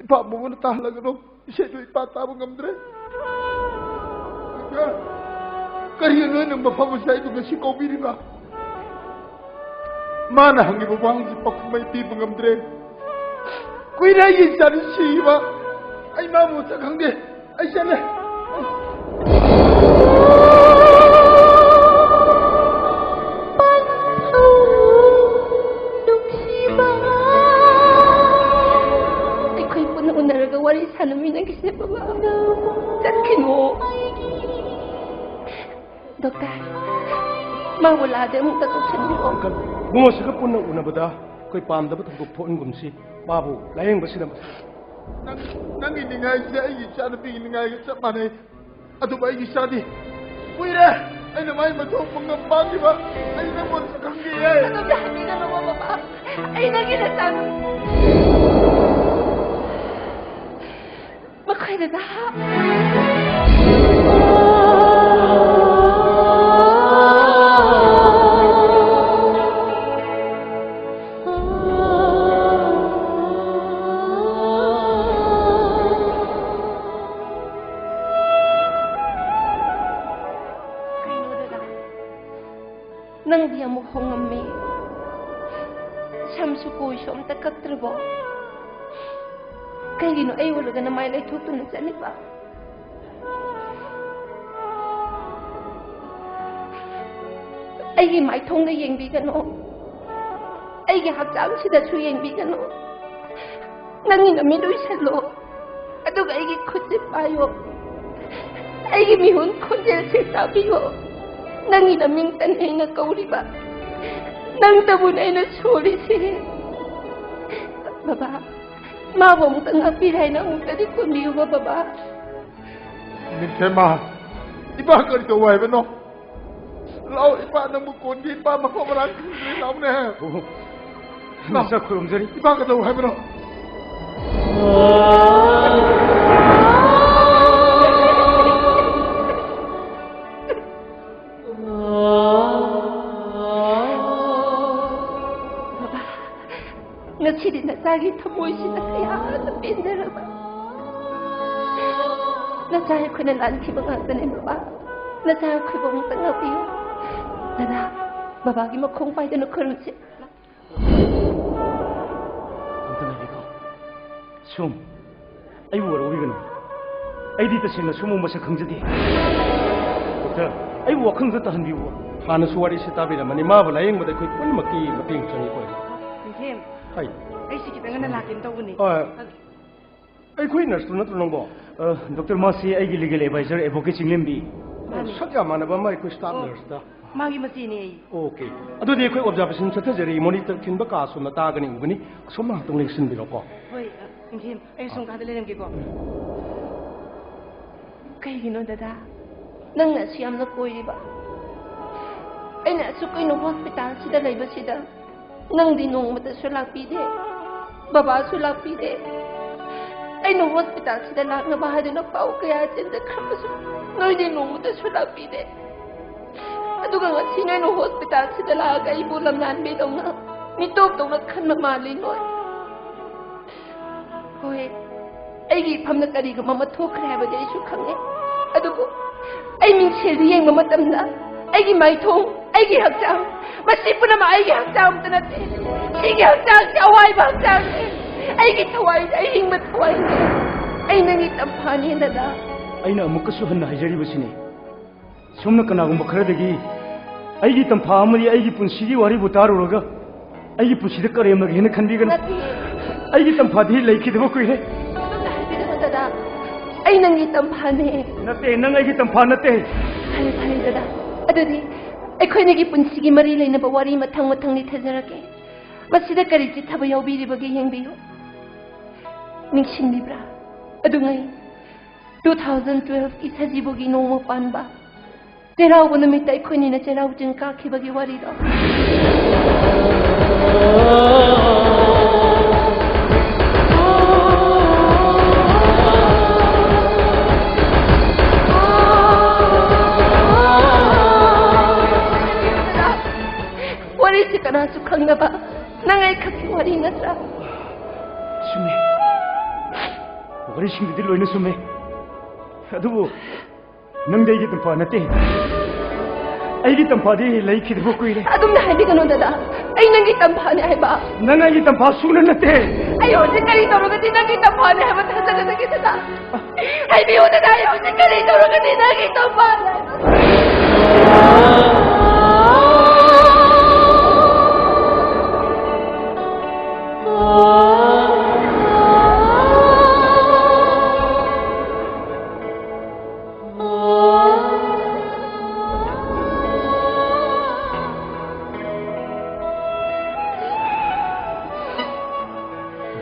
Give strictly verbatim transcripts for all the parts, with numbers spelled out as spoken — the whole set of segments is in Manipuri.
ꯏꯄꯥ ꯃꯉꯣꯟꯗ ꯇꯥꯍꯜꯂꯒꯅꯨ꯫ ꯏꯁꯩꯗꯨ ꯏꯄꯥ ꯇꯥꯕ ꯉꯝꯗ꯭ꯔꯦ꯫ ꯀꯔꯤꯒꯤꯅꯣ ꯅꯪ ꯃꯐꯝ ꯑꯁꯤꯗ ꯑꯩꯕꯨ ꯉꯁꯤ ꯀꯧꯕꯤꯔꯤꯕ? ꯃꯥꯅ ꯍꯪꯉꯤꯕ ꯋꯥꯍꯪꯁꯤ ꯄꯥꯎꯈꯨꯝ ꯑꯩ ꯄꯤꯕ ꯉꯝꯗ꯭ꯔꯦ꯫ ꯀꯨꯏꯔꯦ ꯑꯩꯒꯤ ꯏꯆꯥꯅꯤ ꯁꯤꯕ꯫ ꯑꯩ ꯃꯥꯕꯨ ꯃꯁꯛ ꯈꯪꯗꯦ꯫ ꯑꯩ ꯆꯠꯂꯦ꯫ ꯑꯩꯈꯣꯏ ꯄꯨꯟꯅ ꯎꯅꯔꯒ ꯋꯥꯔꯤ ꯁꯥꯟꯅꯃꯤꯟꯅꯈꯤꯁꯦ, ꯕꯕꯥ꯫ ꯆꯠꯈꯤꯅꯨ꯫ ꯗꯣꯛꯇꯔ, ꯃꯥꯕꯨ ꯂꯥꯛꯑꯗꯤ ꯑꯃꯨꯛꯇ ꯀꯧꯁꯤꯟꯕꯤꯔꯛꯑꯣ꯫ ꯏꯕꯨꯡꯉꯣꯁꯤꯒ ꯄꯨꯟꯅ ꯎꯅꯕꯗ ꯑꯩꯈꯣꯏ ꯄꯥꯝꯗꯕ ꯊꯧꯗꯣꯛ ꯊꯣꯛꯍꯟꯒꯨꯝꯁꯤ꯫ ꯃꯥꯕꯨ ꯂꯥꯌꯦꯡꯕꯁꯤꯅ ꯃꯁꯤꯡ꯫ ꯅꯪ, ꯅꯪꯒꯤ ꯅꯤꯡꯉꯥꯏꯁꯦ ꯑꯩꯒꯤ ꯏꯆꯥꯅꯨꯄꯤꯒꯤ ꯅꯤꯡꯉꯥꯏꯒ ꯆꯞ ꯃꯥꯟꯅꯩ꯫ ꯑꯗꯨꯕꯨ ꯑꯩꯒꯤ ꯏꯆꯥꯗꯤ ꯀꯨꯏꯔꯦ ꯑꯩꯅ ꯃꯥꯒꯤ ꯃꯊꯧ ꯄꯨꯝꯅꯃꯛ ꯄꯥꯡꯈꯤꯕ꯫ ꯑꯩ ꯅꯪꯉꯣꯟꯗ ꯈꯪꯈꯤꯌꯦ꯫ ꯑꯗꯨꯝꯅ ꯍꯥꯏꯕꯤꯒꯅꯨ, ꯕꯕꯥ꯫ ꯑꯩ ꯅꯪꯒꯤ ꯅꯆꯥꯅꯨ- ꯃꯈꯣꯏꯗ ꯀꯩꯅꯣꯗꯨꯗ ꯅꯪꯗꯤ ꯑꯃꯨꯛ ꯍꯣꯡꯉꯝꯃꯦ꯫ ꯁꯝꯁꯨ ꯀꯣꯏꯁꯨ ꯑꯝꯇ ꯀꯛꯇ꯭ꯔꯕꯣ? ꯀꯩꯒꯤꯅꯣ ꯑꯩ ꯎꯔꯒ ꯅꯃꯥꯏ ꯂꯩꯊꯣꯛꯇꯨꯅ ꯆꯠꯂꯤꯕ? ꯑꯩꯒꯤ ꯃꯥꯏꯊꯣꯡꯗ ꯌꯦꯡꯕꯤꯒꯅꯨ꯫ ꯑꯩꯒꯤ ꯍꯛꯆꯥꯡꯁꯤꯗꯁꯨ ꯌꯦꯡꯕꯤꯒꯅꯨ꯫ ꯅꯪꯒꯤ ꯅꯃꯤꯠ ꯎꯏꯁꯜꯂꯣ꯫ ꯑꯗꯨꯒ ꯑꯩꯒꯤ ꯈꯨꯠꯁꯦ ꯄꯥꯏꯌꯣ꯫ ꯑꯩꯒꯤ ꯃꯤꯍꯨꯟ ꯈꯣꯟꯖꯦꯜꯁꯦ ꯇꯥꯕꯤꯌꯣ꯫ ꯅꯪꯒꯤ ꯅꯃꯤꯡꯇꯅꯤ ꯑꯩꯅ ꯀꯧꯔꯤꯕ꯫ ꯅꯪꯇꯕꯨꯅꯤ ꯑꯩꯅ ꯁꯣꯜꯂꯤꯁꯦ꯫ ꯕꯕꯥ, ꯃꯥꯕꯨ ꯑꯃꯨꯛꯇ ꯉꯥꯛꯄꯤꯔꯦ ꯍꯥꯏꯅ ꯑꯃꯨꯛꯇꯗꯤ ꯀꯣꯟꯕꯤꯌꯨꯕ, ꯕꯕꯥ꯫ ꯅꯤꯡꯊꯦꯝꯃ, ꯏꯄꯥ ꯀꯔꯤ ꯇꯧ ꯍꯥꯏꯕꯅꯣ? ꯂꯥꯛꯑꯣ, ꯏꯄꯥ ꯅꯪꯕꯨ ꯀꯣꯟꯒꯦ, ꯏꯄꯥ ꯃꯐꯝ ꯃꯔꯥꯡ ꯈꯪꯗ꯭ꯔꯦ, ꯂꯥꯛꯑꯣꯅꯦ꯫ ꯂꯥꯛꯑꯣ꯫ ꯅꯁꯛ ꯈꯨꯔꯨꯝꯖꯔꯤ꯫ ꯏꯄꯥ ꯀꯩꯗꯧ ꯍꯥꯏꯕꯅꯣ? ꯕꯕꯥ, ꯉꯁꯤꯗꯤ ꯅꯆꯥꯒꯤ ꯊꯃꯣꯏꯁꯤꯅ ꯀꯌꯥꯗ ꯄꯦꯟꯖꯔꯕ꯫ ꯅꯆꯥ ꯑꯩꯈꯣꯏꯅ ꯂꯥꯟꯈꯤꯕ ꯉꯥꯛꯇꯅꯦ ꯕꯕꯥ꯫ ꯅꯆꯥ ꯑꯩꯈꯣꯏꯕꯨ ꯑꯃꯨꯛꯇ ꯉꯥꯛꯄꯤꯌꯨ꯫ ꯗꯗꯥ, ꯕꯕꯥꯒꯤ ꯃꯈꯣꯡ ꯄꯥꯏꯗꯨꯅ ꯈꯨꯔꯨꯝꯁꯤ꯫ ꯑꯝꯇ ꯉꯥꯏꯕꯤꯈꯣ꯫ ꯁꯨꯝ, ꯑꯩꯕꯨ ꯋꯥꯔꯧꯕꯤꯒꯅꯨ꯫ ꯑꯩꯗꯤ ꯇꯁꯦꯡꯅ ꯁꯨꯝꯕ ꯃꯁꯛ ꯈꯪꯖꯗꯦ꯫ ꯗꯣꯛꯇꯔ, ꯑꯩꯕꯨ ꯋꯥꯈꯜꯗ ꯇꯥꯍꯟꯕꯤꯌꯨ꯫ ꯍꯥꯟꯅꯁꯨ ꯋꯥꯔꯤꯁꯤ ꯇꯥꯕꯤꯔꯝꯃꯅꯤ꯫ ꯃꯥꯕꯨ ꯂꯥꯌꯦꯡꯕꯗ ꯑꯩꯈꯣꯏ ꯄꯨꯝꯅꯃꯛꯀꯤ ꯃꯇꯦꯡ ꯆꯪꯏꯀꯣ꯫ ꯅꯤꯡꯊꯦꯝ, ꯍꯥꯏ꯫ ꯑꯩꯁꯤ ꯈꯤꯇꯪ ꯉꯟꯅ ꯂꯥꯛꯀꯦꯅ ꯇꯧꯕꯅꯤ꯫ ꯑ, ꯑꯩꯈꯣꯏ ꯅꯔꯁꯇꯨ ꯅꯠꯇ꯭ꯔꯣ ꯅꯪꯕꯣ? ꯑ, ꯗꯣꯛꯇꯔ, ꯃꯥꯁꯤ ꯑꯩꯒꯤ ꯂꯤꯒꯦꯜ ꯑꯦꯗꯚꯥꯏꯖꯔ ꯑꯦꯗꯚꯣꯀꯦꯠ ꯆꯤꯡꯂꯦꯝꯕꯤ꯫ ꯃꯥꯅꯤ꯫ ꯁꯛ ꯌꯥꯝ ꯃꯥꯟꯅꯕ ꯑꯃ ꯑꯩꯈꯣꯏ ꯁ꯭ꯇꯥꯐ ꯑꯣ, ꯅꯔꯁꯇ꯫ ꯃꯥꯒꯤ ꯃꯆꯦꯅꯦ ꯑꯩ꯫ ꯑꯣꯀꯦ꯫ ꯑꯗꯨꯗꯤ ꯑꯩꯈꯣꯏ ꯑꯣꯕꯖꯥꯔꯕꯦꯁꯟ ꯆꯠꯊꯖꯔꯤ꯫ ꯃꯣꯅꯤꯇꯔ ꯊꯤꯟꯕ ꯀꯥ ꯑꯁꯣꯝ ꯃꯇꯥꯒꯅꯤ ꯎꯒꯅꯤ꯫ ꯑꯁꯣꯝ ꯉꯥꯏꯍꯥꯛꯇꯪ ꯂꯦꯡꯁꯤꯟꯕꯤꯔꯣꯀꯣ꯫ ꯍꯣꯏ, ꯑ, ꯅꯤꯡꯊꯦꯝ, ꯑꯩ ꯁꯣꯝ ꯀꯥꯗ ꯂꯩꯔꯝꯒꯦꯀꯣ꯫ ꯀꯩꯒꯤꯅꯣ ꯗꯗꯥ? ꯅꯪꯅ ꯑꯁꯨꯛ ꯌꯥꯝꯅ ꯀꯣꯏꯔꯤꯕ? ꯑꯩꯅ ꯑꯁꯨꯛ ꯀꯨꯏꯅ ꯍꯣꯁꯄꯤꯇꯥꯜꯁꯤꯗ ꯂꯩꯕꯁꯤꯗ ꯅꯪꯗꯤ ꯅꯣꯡꯃꯇꯁꯨ ꯂꯥꯛꯄꯤꯗꯦ, ꯕꯕꯥꯁꯨ ꯂꯥꯛꯄꯤꯗꯦ꯫ ꯑꯩꯅ ꯍꯣꯁꯄꯤꯇꯥꯜꯁꯤꯗ ꯂꯥꯛꯅꯕ ꯍꯥꯏꯗꯨꯅ ꯄꯥꯎ ꯀꯌꯥ ꯆꯦꯟꯖꯈ꯭ꯔꯕꯁꯨ ꯅꯣꯏꯗꯤ ꯅꯣꯡꯃꯇꯁꯨ ꯂꯥꯛꯄꯤꯗꯦ꯫ ꯑꯗꯨꯒ ꯉꯁꯤ ꯅꯣꯏꯅ ꯍꯣꯁꯄꯤꯇꯥꯜꯁꯤꯗ ꯂꯥꯛꯑꯒ ꯑꯩꯕꯨ ꯂꯝꯂꯥꯟꯕꯤꯗꯧꯅ, ꯃꯤꯇꯣꯞꯇꯧꯅ ꯈꯟꯕ ꯃꯥꯜꯂꯤ ꯅꯣꯏ꯫ ꯍꯣꯏ, ꯑꯩꯒꯤ ꯏꯐꯝꯗ ꯀꯔꯤꯒꯨꯝꯕ ꯑꯃ ꯊꯣꯛꯈ꯭ꯔꯦ ꯍꯥꯏꯕꯗꯤ ꯑꯩꯁꯨ ꯈꯪꯉꯦ꯫ ꯑꯗꯨꯕꯨ ꯑꯩ ꯃꯤꯡꯁꯦꯜꯗ ꯌꯦꯡꯕ ꯃꯇꯝꯗ ꯑꯩꯒꯤ ꯃꯥꯏꯊꯣꯡ, ꯑꯩꯒꯤ ꯍꯛꯆꯥꯡ, ꯃꯁꯤ ꯄꯨꯝꯅꯃꯛ ꯑꯩꯒꯤ ꯍꯛꯆꯥꯡ ꯑꯃꯠꯇ ꯅꯠꯇꯦ꯫ ꯁꯤꯒꯤ ꯍꯛꯆꯥꯡꯁꯤ ꯑꯋꯥꯏꯕ ꯍꯛꯆꯥꯡꯅꯤ꯫ ꯑꯩꯒꯤ ꯊꯋꯥꯏꯁꯦ ꯑꯍꯤꯡꯕ ꯊꯋꯥꯏꯅꯤ꯫ ꯑꯩ ꯅꯪꯒꯤ ꯇꯝꯐꯥꯅꯤ, ꯗꯗꯥ꯫ ꯑꯩꯅ ꯑꯃꯨꯛꯀꯁꯨ ꯍꯟꯅ ꯍꯥꯏꯖꯔꯤꯕꯁꯤꯅꯤ, ꯁꯣꯝꯅ ꯀꯅꯥꯒꯨꯝꯕ ꯈꯔꯗꯒꯤ ꯑꯩꯒꯤ ꯇꯝꯐꯥ ꯑꯃꯗꯤ ꯑꯩꯒꯤ ꯄꯨꯟꯁꯤꯒꯤ ꯋꯥꯔꯤꯕꯨ ꯇꯥꯔꯨꯔꯒ ꯑꯩꯒꯤ ꯄꯨꯟꯁꯤꯗ ꯀꯔꯦꯝꯅꯒꯦ ꯍꯥꯏꯅ ꯈꯟꯕꯤꯒꯅꯨ꯫ ꯅꯠꯇꯦ꯫ ꯑꯩꯒꯤ ꯇꯝꯐꯥꯗꯤ ꯂꯩꯈꯤꯗꯕ ꯀꯨꯏꯔꯦ꯫ ꯑꯗꯨꯝꯅ ꯍꯥꯏꯕꯤꯒꯅꯨ ꯗꯗꯥ꯫ ꯑꯩ ꯅꯪꯒꯤ ꯇꯝꯐꯥꯅꯦ꯫ ꯅꯠꯇꯦ, ꯅꯪ ꯑꯩꯒꯤ ꯇꯝꯐꯥ ꯅꯠꯇꯦ꯫ ꯐꯔꯦ, ꯐꯔꯦ ꯗꯗꯥ꯫ ꯑꯗꯨꯗꯤ ꯑꯩꯈꯣꯏꯅꯤꯒꯤ ꯄꯨꯟꯁꯤꯒꯤ ꯃꯔꯤ ꯂꯩꯅꯕ ꯋꯥꯔꯤ ꯃꯊꯪ ꯃꯊꯪ ꯂꯤꯊꯖꯔꯛꯀꯦ꯫ ꯃꯁꯤꯗ ꯀꯔꯤ ꯆꯤꯠꯊꯕ ꯌꯥꯎꯕꯤꯔꯤꯕꯒꯦ ꯌꯦꯡꯕꯤꯌꯨ꯫ ꯅꯤꯡꯁꯤꯡꯕꯤꯕ꯭ꯔꯥ? ꯑꯗꯨꯉꯩ two thousand twelve ꯀꯤ ꯁꯖꯤꯕꯨꯒꯤ ꯅꯣꯡꯃ ꯄꯥꯟꯕ ꯆꯩꯔꯥꯎꯕ ꯅꯨꯃꯤꯠꯇ ꯑꯩꯈꯣꯏꯅꯤꯅ ꯆꯩꯔꯥꯎ ꯆꯤꯡ ꯀꯥꯈꯤꯕꯒꯤ ꯋꯥꯔꯤꯗꯣ꯫ ꯋꯥꯔꯤꯁꯤ ꯀꯅꯥꯁꯨ ꯈꯪꯗꯕ, ꯅꯪ ꯑꯩ ꯈꯛꯀꯤ ꯋꯥꯔꯤ ꯅꯠꯇ꯭ꯔꯥ? ꯆꯨꯝꯃꯦ꯫ ꯋꯥꯔꯤꯁꯤꯡꯗꯨꯗꯤ ꯂꯣꯏꯅ ꯆꯨꯝꯃꯦ꯫ ꯑꯗꯨꯕꯨ ꯅꯪꯗꯤ ꯑꯩꯒꯤ ꯇꯝꯐꯥ ꯅꯠꯇꯦ꯫ ꯑꯩꯒꯤ ꯇꯝꯐꯥꯗꯤ ꯂꯩꯈꯤꯗꯕ ꯀꯨꯏꯔꯦ꯫ ꯑꯗꯨꯝꯅ ꯍꯥꯏꯕꯤꯒꯅꯨ ꯗꯗꯥ꯫ ꯑꯩ ꯅꯪꯒꯤ ꯇꯝꯐꯥꯅꯦ ꯍꯥꯏꯕ꯫ ꯅꯪ ꯑꯩꯒꯤ ꯇꯝꯐꯥ ꯁꯨꯡꯅ ꯅꯠꯇꯦ꯫ ꯑꯩ ꯍꯧꯖꯤꯛ ꯀꯔꯤ ꯇꯧꯔꯒꯗꯤ ꯅꯪꯒꯤ ꯇꯝꯐꯥꯅꯦ ꯍꯥꯏꯕ ꯊꯥꯖꯒꯗꯒꯦ ꯗꯗꯥ? ꯍꯥꯏꯕꯤꯌꯨ ꯗꯗꯥ, ꯑꯩ ꯍꯧꯖꯤꯛ ꯀꯔꯤ ꯇꯧꯔꯒꯗꯤ ꯅꯪꯒꯤ ꯇꯝꯐꯥꯅꯦ ꯍꯥꯏꯕ?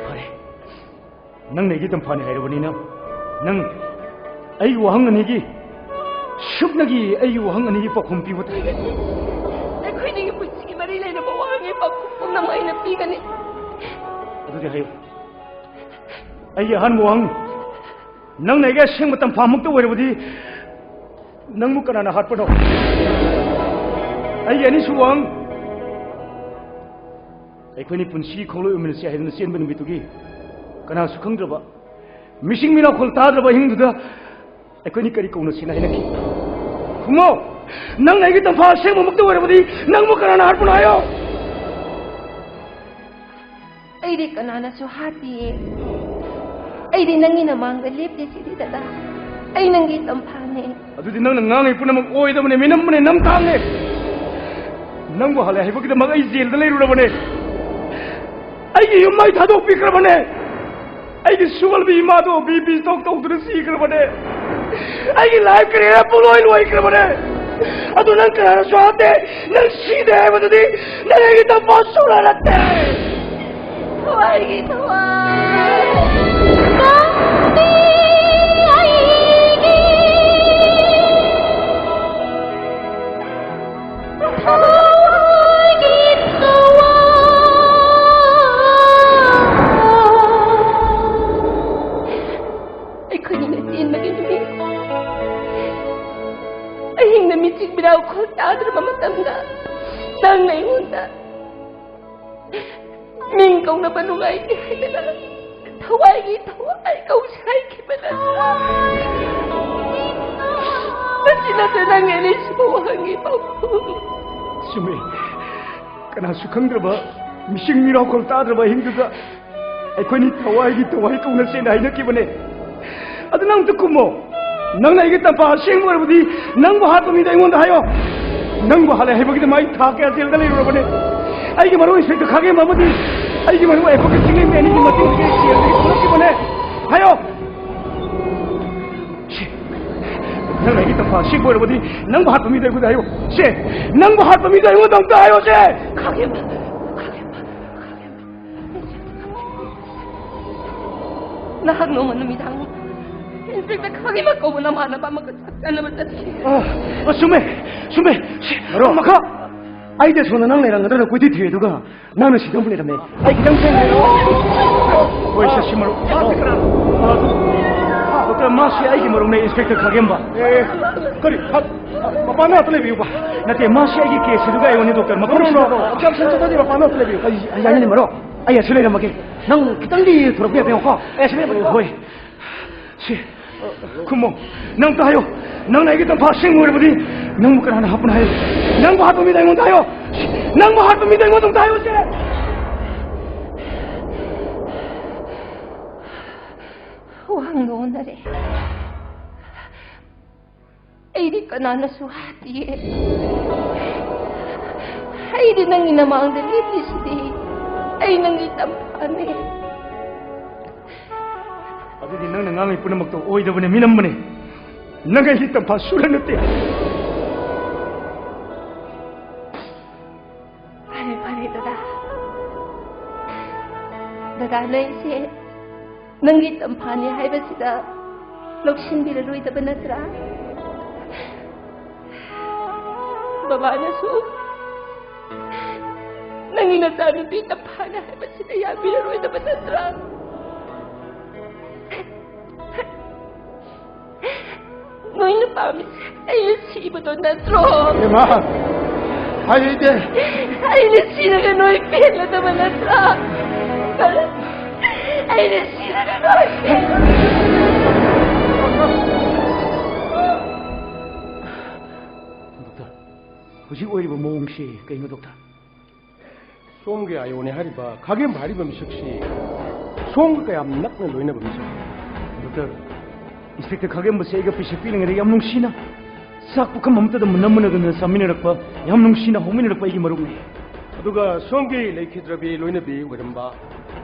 ꯐꯔꯦ, ꯅꯪꯅ ꯑꯩꯒꯤ ꯇꯝꯐꯥꯅꯤ ꯍꯥꯏꯔꯕꯅꯤꯅ, ꯅꯪ ꯑꯩꯒꯤ ꯋꯥꯍꯪ ꯑꯅꯤꯒꯤ, ꯁꯨꯞꯅꯒꯤ ꯑꯩꯒꯤ ꯋꯥꯍꯪ ꯑꯅꯤꯒꯤ ꯄꯥꯎꯈꯨꯝ ꯄꯤꯕ ꯇꯥꯏ꯫ ꯑꯩꯈꯣꯏꯅꯤꯒꯤ ꯄꯨꯟꯁꯤꯒꯤ ꯃꯔꯤ ꯂꯩꯅꯕ ꯋꯥꯍꯪꯒꯤ ꯄꯥꯎꯈꯨꯝ ꯄꯨꯝꯅꯃꯛ ꯑꯩꯅ ꯄꯤꯒꯅꯤ꯫ ꯑꯗꯨꯗꯤ ꯍꯥꯏꯌꯨ꯫ ꯑꯩꯒꯤ ꯑꯍꯥꯟꯕ ꯋꯥꯍꯪ, ꯅꯪꯅ ꯑꯩꯒꯤ ꯑꯁꯦꯡꯕ ꯇꯝꯐꯥꯃꯛꯇ ꯑꯣꯏꯔꯕꯗꯤ ꯅꯪꯕꯨ ꯀꯅꯥꯅ ꯍꯥꯠꯄꯅꯣ? ꯑꯩꯒꯤ ꯑꯅꯤꯁꯨꯕ ꯋꯥꯍꯪ, ꯑꯩꯈꯣꯏꯅꯤ ꯄꯨꯟꯁꯤꯒꯤ ꯈꯣꯡꯂꯣꯏ ꯑꯣꯏꯃꯤꯟꯅꯁꯤ ꯍꯥꯏꯗꯨꯅ ꯆꯦꯟꯕ ꯅꯨꯃꯤꯠꯇꯨꯒꯤ ꯀꯅꯥꯁꯨ ꯈꯪꯗ꯭ꯔꯕ, ꯃꯤꯁꯤꯡ ꯃꯤꯅꯥꯈꯣꯜ ꯇꯥꯗ꯭ꯔꯕ ꯑꯍꯤꯡꯗꯨꯗ ꯑꯩꯈꯣꯏꯅꯤ ꯀꯔꯤ ꯀꯧꯅꯁꯤꯅ ꯍꯥꯏꯅꯈꯤ? ꯈꯨꯝꯃꯣ! ꯅꯪꯅ ꯑꯩꯒꯤ ꯇꯝꯐꯥ ꯑꯁꯦꯡꯕꯃꯛꯇ ꯑꯣꯏꯔꯕꯗꯤ ꯅꯪꯕꯨ ꯀꯅꯥꯅ ꯍꯥꯠꯄꯅꯣ ꯍꯥꯏꯌꯣ? ꯑꯩꯗꯤ ꯀꯅꯥꯅꯁꯨ ꯍꯥꯠꯇꯤꯌꯦ꯫ ꯑꯩꯗꯤ ꯅꯪꯒꯤ ꯅꯃꯥꯡꯗ ꯂꯦꯞꯇꯦ ꯁꯤꯗꯤ ꯗꯗꯥ꯫ ꯑꯩ ꯅꯪꯒꯤ ꯇꯝꯐꯥꯅꯦ꯫ ꯑꯗꯨꯗꯤ ꯅꯪꯅ ꯉꯥꯡꯉꯤ ꯄꯨꯝꯅꯃꯛ ꯑꯣꯏꯗꯕꯅꯦ, ꯃꯤꯅꯝꯕꯅꯦ, ꯅꯝꯊꯥꯡꯅꯦ꯫ ꯅꯪꯕꯨ ꯍꯜꯂꯦ ꯍꯥꯏꯕꯒꯤꯗꯃꯛ ꯑꯩ ꯖꯦꯜꯗ ꯂꯩꯔꯨꯔꯕꯅꯦ꯫ ꯑꯩꯒꯤ ꯌꯨꯝ ꯑꯩ ꯊꯥꯗꯣꯛꯄꯤꯈ꯭ꯔꯕꯅꯦ꯫ ꯑꯩꯒꯤ ꯁꯨꯒꯜꯕꯤ ꯏꯃꯥꯗꯣ ꯕꯤ ꯄꯤ ꯁ꯭ꯇꯣꯛ ꯇꯧꯗꯨꯅ ꯁꯤꯈ꯭ꯔꯕꯅꯦ꯫ ꯑꯩꯒꯤ ꯂꯥꯏꯐ ꯀꯦꯔꯤꯌꯔ ꯄꯨꯡꯂꯣꯏ ꯂꯣꯏꯈ꯭ꯔꯕꯅꯦ꯫ ꯑꯗꯨ ꯅꯪ ꯀꯅꯥꯅꯁꯨ ꯍꯥꯠꯇꯦ꯫ ꯅꯪ ꯁꯤꯗꯦ ꯍꯥꯏꯕꯗꯨꯗꯤ ꯅꯪ ꯑꯩꯒꯤ ꯇꯝꯐꯥ ꯁꯨꯡꯅ ꯅꯠꯇꯦ꯫ ꯊꯋꯥꯏꯒꯤ ꯊꯋꯥꯏ꯫ ꯅꯪꯗꯤ ꯑꯩꯒꯤ ꯊꯋꯥꯏꯒꯤ ꯊꯋꯥꯏ꯫ ꯑꯩꯈꯣꯏꯅꯤꯅ ꯆꯦꯟꯕꯒꯤ ꯅꯨꯃꯤꯠ, ꯑꯍꯤꯡꯗ ꯃꯤꯆꯤꯛ ꯃꯤꯔꯥꯎꯈꯣꯜ ꯇꯥꯗ꯭ꯔꯕ ꯃꯇꯝꯗ ꯅꯪꯅ ꯑꯩꯉꯣꯟꯗ ꯃꯤꯡ ꯀꯧꯅꯕ ꯅꯨꯡꯉꯥꯏꯇꯦ ꯍꯥꯏꯗꯅ ꯊꯋꯥꯏꯒꯤ ꯊꯋꯥꯏ ꯀꯧꯁꯦ ꯍꯥꯏꯈꯤꯕ ꯅꯠꯇ꯭ꯔꯥ? ꯃꯁꯤ ꯅꯠꯇ꯭ꯔ ꯅꯪ ꯑꯩꯅ ꯁꯤꯕ ꯋꯥꯍꯪꯒꯤ ꯄꯥꯎꯈꯨꯝ? ꯆꯨꯝꯃꯤ꯫ ꯀꯅꯥꯁꯨ ꯈꯪꯗ꯭ꯔꯕ, ꯃꯤꯁꯤꯡ ꯃꯤꯔꯥꯎꯈꯣꯜ ꯇꯥꯗ꯭ꯔꯕ ꯑꯍꯤꯡꯗꯨꯗ ꯑꯩꯈꯣꯏꯅꯤ ꯊꯋꯥꯏꯒꯤ ꯊꯋꯥꯏ ꯀꯧꯅꯁꯦꯅ ꯍꯥꯏꯅꯈꯤꯕꯅꯦ꯫ ꯑꯗꯨ ꯅꯪ ꯑꯝꯇ ꯈꯨꯝꯃꯣ꯫ ꯅꯪꯅ ꯑꯩꯒꯤ ꯇꯝꯐꯥ ꯑꯁꯦꯡꯕ ꯑꯣꯏꯔꯕꯗꯤ ꯅꯪꯕꯨ ꯍꯥꯠꯄ ꯃꯤꯗꯣ ꯑꯩꯉꯣꯟꯗ ꯍꯥꯏꯌꯣ꯫ ꯅꯪꯕꯨ ꯍꯥꯠꯂꯦ ꯍꯥꯏꯕꯒꯤꯗꯃꯛ ꯑꯩ ꯊꯥ ꯀꯌꯥ ꯖꯦꯜꯗ ꯂꯩꯔꯨꯔꯕꯅꯦ꯫ ꯑꯩꯒꯤ ꯃꯔꯨꯞ ꯏꯟꯁꯄꯦꯛꯇꯔ ꯈꯥꯒꯦꯝꯕ ꯑꯃꯗꯤ ꯑꯩꯒꯤ ꯃꯔꯨꯞ ꯑꯦꯗꯚꯣꯀꯦꯠ ꯆꯤꯡꯂꯦꯟꯕꯤ ꯑꯅꯤꯒꯤ ꯃꯇꯦꯡꯗꯒꯤ ꯑꯩ ꯖꯦꯜꯗꯒꯤ ꯊꯣꯛꯂꯛꯈꯤꯕꯅꯦ꯫ ꯍꯥꯏꯌꯣ꯫ ꯁꯤ, ꯅꯪꯅ ꯑꯩꯒꯤ ꯇꯝꯐꯥ ꯑꯁꯦꯡꯕ ꯑꯣꯏꯔꯕꯗꯤ ꯅꯪꯕꯨ ꯍꯥꯠꯄ ꯃꯤꯗꯣ ꯑꯩꯉꯣꯟꯗ ꯍꯥꯏꯌꯣ꯫ ꯁꯦ, ꯅꯪꯕꯨ ꯍꯥꯠꯄ ꯃꯤꯗꯣ ꯑꯩꯉꯣꯟꯗ ꯑꯝꯇ ꯍꯥꯏꯌꯣ ꯁꯦ꯫ ꯈꯥꯒꯦꯝꯕ, ꯈꯥꯒꯦꯝꯕ, ꯈꯥꯒꯦꯝꯕ꯫ ꯅꯍꯥꯛ ꯅꯣꯡꯃ ꯅꯨꯃꯤꯗꯥꯡ ꯏꯟꯁꯄꯦꯛꯇꯔ ꯈꯥꯒꯦꯝꯕ ꯀꯧꯕ ꯅꯃꯥꯟꯅꯕ ꯑꯃꯒ ꯆꯥꯛ ꯆꯥꯅꯕ ꯆꯠꯈꯤ꯫ ꯑ, ꯑ, ꯆꯨꯝꯃꯦ, ꯆꯨꯝꯃꯦ꯫ ꯁꯦ, ꯃꯔꯨꯞ꯫ ꯃꯈꯥ꯫ ꯑꯩꯗꯤ ꯁꯣꯝꯗ ꯅꯪ ꯂꯩꯔꯝꯒꯗ꯭ꯔꯅ ꯀꯣꯏꯊꯤ ꯊꯤꯔꯦ, ꯑꯗꯨꯒ ꯅꯪꯅ ꯁꯤꯗ ꯑꯃꯨꯛ ꯂꯩꯔꯝꯃꯦ꯫ ꯑꯩ ꯈꯤꯇꯪ ꯊꯦꯡꯅ ꯂꯩꯔꯝꯃꯦ꯫ ꯍꯣꯏ, ꯁꯦ, ꯁꯤ ꯃꯔꯨꯞ꯫ ꯃꯥꯁꯤ ꯀꯅꯥꯅꯣ? ꯑ, ꯑꯗꯨ, ꯗꯣꯛꯇꯔ, ꯃꯥꯁꯤ ꯑꯩꯒꯤ ꯃꯔꯨꯞꯅꯦ, ꯏꯟꯁꯄꯦꯛꯇꯔ ꯈꯥꯒꯦꯝꯕ꯫ ꯑꯦ, ꯀꯔꯤ? ꯐꯠ-, ꯃꯄꯥꯟꯗ ꯉꯥꯛꯇ ꯂꯩꯕꯤꯌꯨꯕ꯫ ꯅꯠꯇꯦ, ꯃꯥꯁꯤ ꯑꯩꯒꯤ ꯀꯦꯁ ꯑꯗꯨꯒ ꯑꯩꯉꯣꯟꯗ ꯗꯣꯛꯇꯔ ꯃꯐꯝ ꯅꯣ, ꯅꯣ, ꯁꯤꯗ ꯅꯣ, ꯅꯣ, objection ꯆꯠꯊꯗꯦ, ꯃꯄꯥꯟꯗ ꯉꯥꯛꯇ ꯂꯩꯕꯤꯌꯨ꯫ ꯑꯩ, ꯑꯩ ꯌꯥꯅꯤ, ꯃꯔꯨꯞ꯫ ꯑꯩ ꯑꯁꯤ ꯂꯩꯔꯝꯃꯒꯦ꯫ ꯅꯪ ꯈꯤꯇꯪꯗꯤ ꯊꯨꯔꯛꯄ ꯌꯥꯕ꯭ꯔꯥ ꯌꯦꯡꯉꯨꯀꯣ꯫ ꯑꯦ, ꯑꯁꯤ ꯂꯩꯔꯝꯃꯒꯦ꯫ ꯍꯣꯏ꯫ ꯁꯤ, ꯈꯨꯝꯃꯣ꯫ ꯅꯪ ꯑꯝꯇ ꯍꯥꯏꯌꯣ꯫ ꯅꯪꯅ ꯑꯩꯒꯤ ꯇꯝꯐꯥ ꯑꯁꯦꯡꯕ ꯑꯣꯏꯔꯕꯗꯤ ꯅꯪꯕꯨ ꯀꯅꯥꯅ ꯍꯥꯠꯄꯅꯣ ꯍꯥꯏꯌꯣ꯫ ꯅꯪꯕꯨ ꯍꯥꯠꯄ ꯃꯤꯗꯣ ꯑꯩꯉꯣꯟꯗ ꯍꯥꯏꯌꯣ꯫ ꯅꯪꯕꯨ ꯍꯥꯠꯄ ꯃꯤꯗꯣ ꯑꯩꯉꯣꯟꯗ ꯑꯝꯇ ꯍꯥꯏꯌꯣ, ꯁꯦ꯫ ꯋꯥꯍꯪꯗꯣ ꯑꯣꯟꯅꯔꯦ꯫ ꯑꯩꯗꯤ ꯀꯅꯥꯅꯁꯨ ꯍꯥꯠꯇꯤꯌꯦ꯫ ꯑꯩꯗꯤ ꯅꯪꯒꯤ ꯅꯃꯥꯡꯗ ꯂꯦꯞꯄꯤꯁꯤꯗꯤ꯫ ꯑꯩ ꯅꯪꯒꯤ ꯇꯝꯐꯥꯅꯦ꯫ ꯑꯗꯨꯗꯤ ꯅꯪꯅ ꯉꯥꯡꯉꯤ ꯄꯨꯝꯅꯃꯛꯇꯣ ꯑꯣꯏꯗꯕꯅꯦ, ꯃꯤꯅꯝꯕꯅꯦ꯫ ꯅꯪ ꯑꯩꯒꯤ ꯇꯝꯐꯥ ꯁꯨꯔ ꯅꯠꯇꯦ꯫ ꯐꯔꯦ, ꯐꯔꯦ, ꯗꯗꯥ꯫ ꯗꯗꯥꯅ ꯑꯩꯁꯦ ꯅꯪꯒꯤ ꯇꯝꯐꯥꯅꯤ ꯍꯥꯏꯕꯁꯤꯗ ꯂꯧꯁꯤꯟꯕꯤꯔꯔꯣꯏꯗꯕ ꯅꯠꯇ꯭ꯔꯥ? ꯕꯕꯥꯅꯁꯨ ꯅꯪꯒꯤ ꯅꯆꯥꯅꯨꯄꯤ ꯇꯝꯐꯥꯅꯤ ꯍꯥꯏꯕꯁꯤꯗ ꯌꯥꯕꯤꯔꯔꯣꯏꯗꯕ ꯅꯠꯇ꯭ꯔꯥ? ꯅꯣꯏꯅ ꯄꯥꯝꯃꯤꯁꯦ ꯑꯩꯅ ꯁꯤꯕꯗꯣ ꯅꯠꯇ꯭ꯔꯣ? ꯏꯃꯥ! ꯍꯥꯏꯔꯤꯗꯦ꯫ ꯑꯩꯅ ꯁꯤꯔꯒ ꯅꯣꯏ ꯄꯦꯜꯂꯗꯕ ꯅꯠꯇ꯭ꯔꯥ? ꯑꯩꯅ ꯁꯤꯔꯒ ꯅꯣꯏ ꯄꯦꯜꯂꯗꯕ꯫ ꯗꯣꯛꯇꯔ, ꯍꯧꯖꯤꯛ ꯑꯣꯏꯔꯤꯕ ꯃꯑꯣꯡꯁꯤ ꯀꯩꯅꯣ, ꯗꯣꯛꯇꯔ? ꯁꯣꯝꯒꯤ ꯑꯥꯏꯑꯣꯅꯦ ꯍꯥꯏꯔꯤꯕ ꯈꯥꯒꯦꯝꯕ ꯍꯥꯏꯔꯤꯕ ꯃꯤꯁꯛꯁꯤ ꯁꯣꯝꯒ ꯀꯌꯥꯝ ꯅꯛꯅ ꯂꯣꯏꯅꯕ ꯃꯤꯁꯛ? ꯗꯣꯛꯇꯔ, ꯏꯟꯁꯄꯦꯛꯇꯔ ꯈꯥꯒꯦꯝꯕꯁꯦ ꯑꯩꯒ ꯄꯤꯁꯛ ꯄꯤꯛꯂꯤꯉꯩꯗ ꯌꯥꯝ ꯅꯨꯡꯁꯤꯅ ꯆꯥꯛ ꯄꯨꯈꯝ ꯑꯃꯠꯇꯗ ꯃꯨꯟꯅ ꯃꯨꯟꯅꯗꯅ ꯆꯥꯃꯤꯟꯅꯔꯛꯄ, ꯌꯥꯝ ꯅꯨꯡꯁꯤꯅ ꯍꯧꯃꯤꯟꯅꯔꯛꯄ ꯑꯩꯒꯤ ꯃꯔꯨꯞꯅꯤ꯫ ꯑꯗꯨꯒ ꯁꯣꯝꯒꯤ ꯂꯩꯈꯤꯗ꯭ꯔꯕꯤ ꯂꯣꯏꯅꯕꯤ ꯑꯣꯏꯔꯝꯕ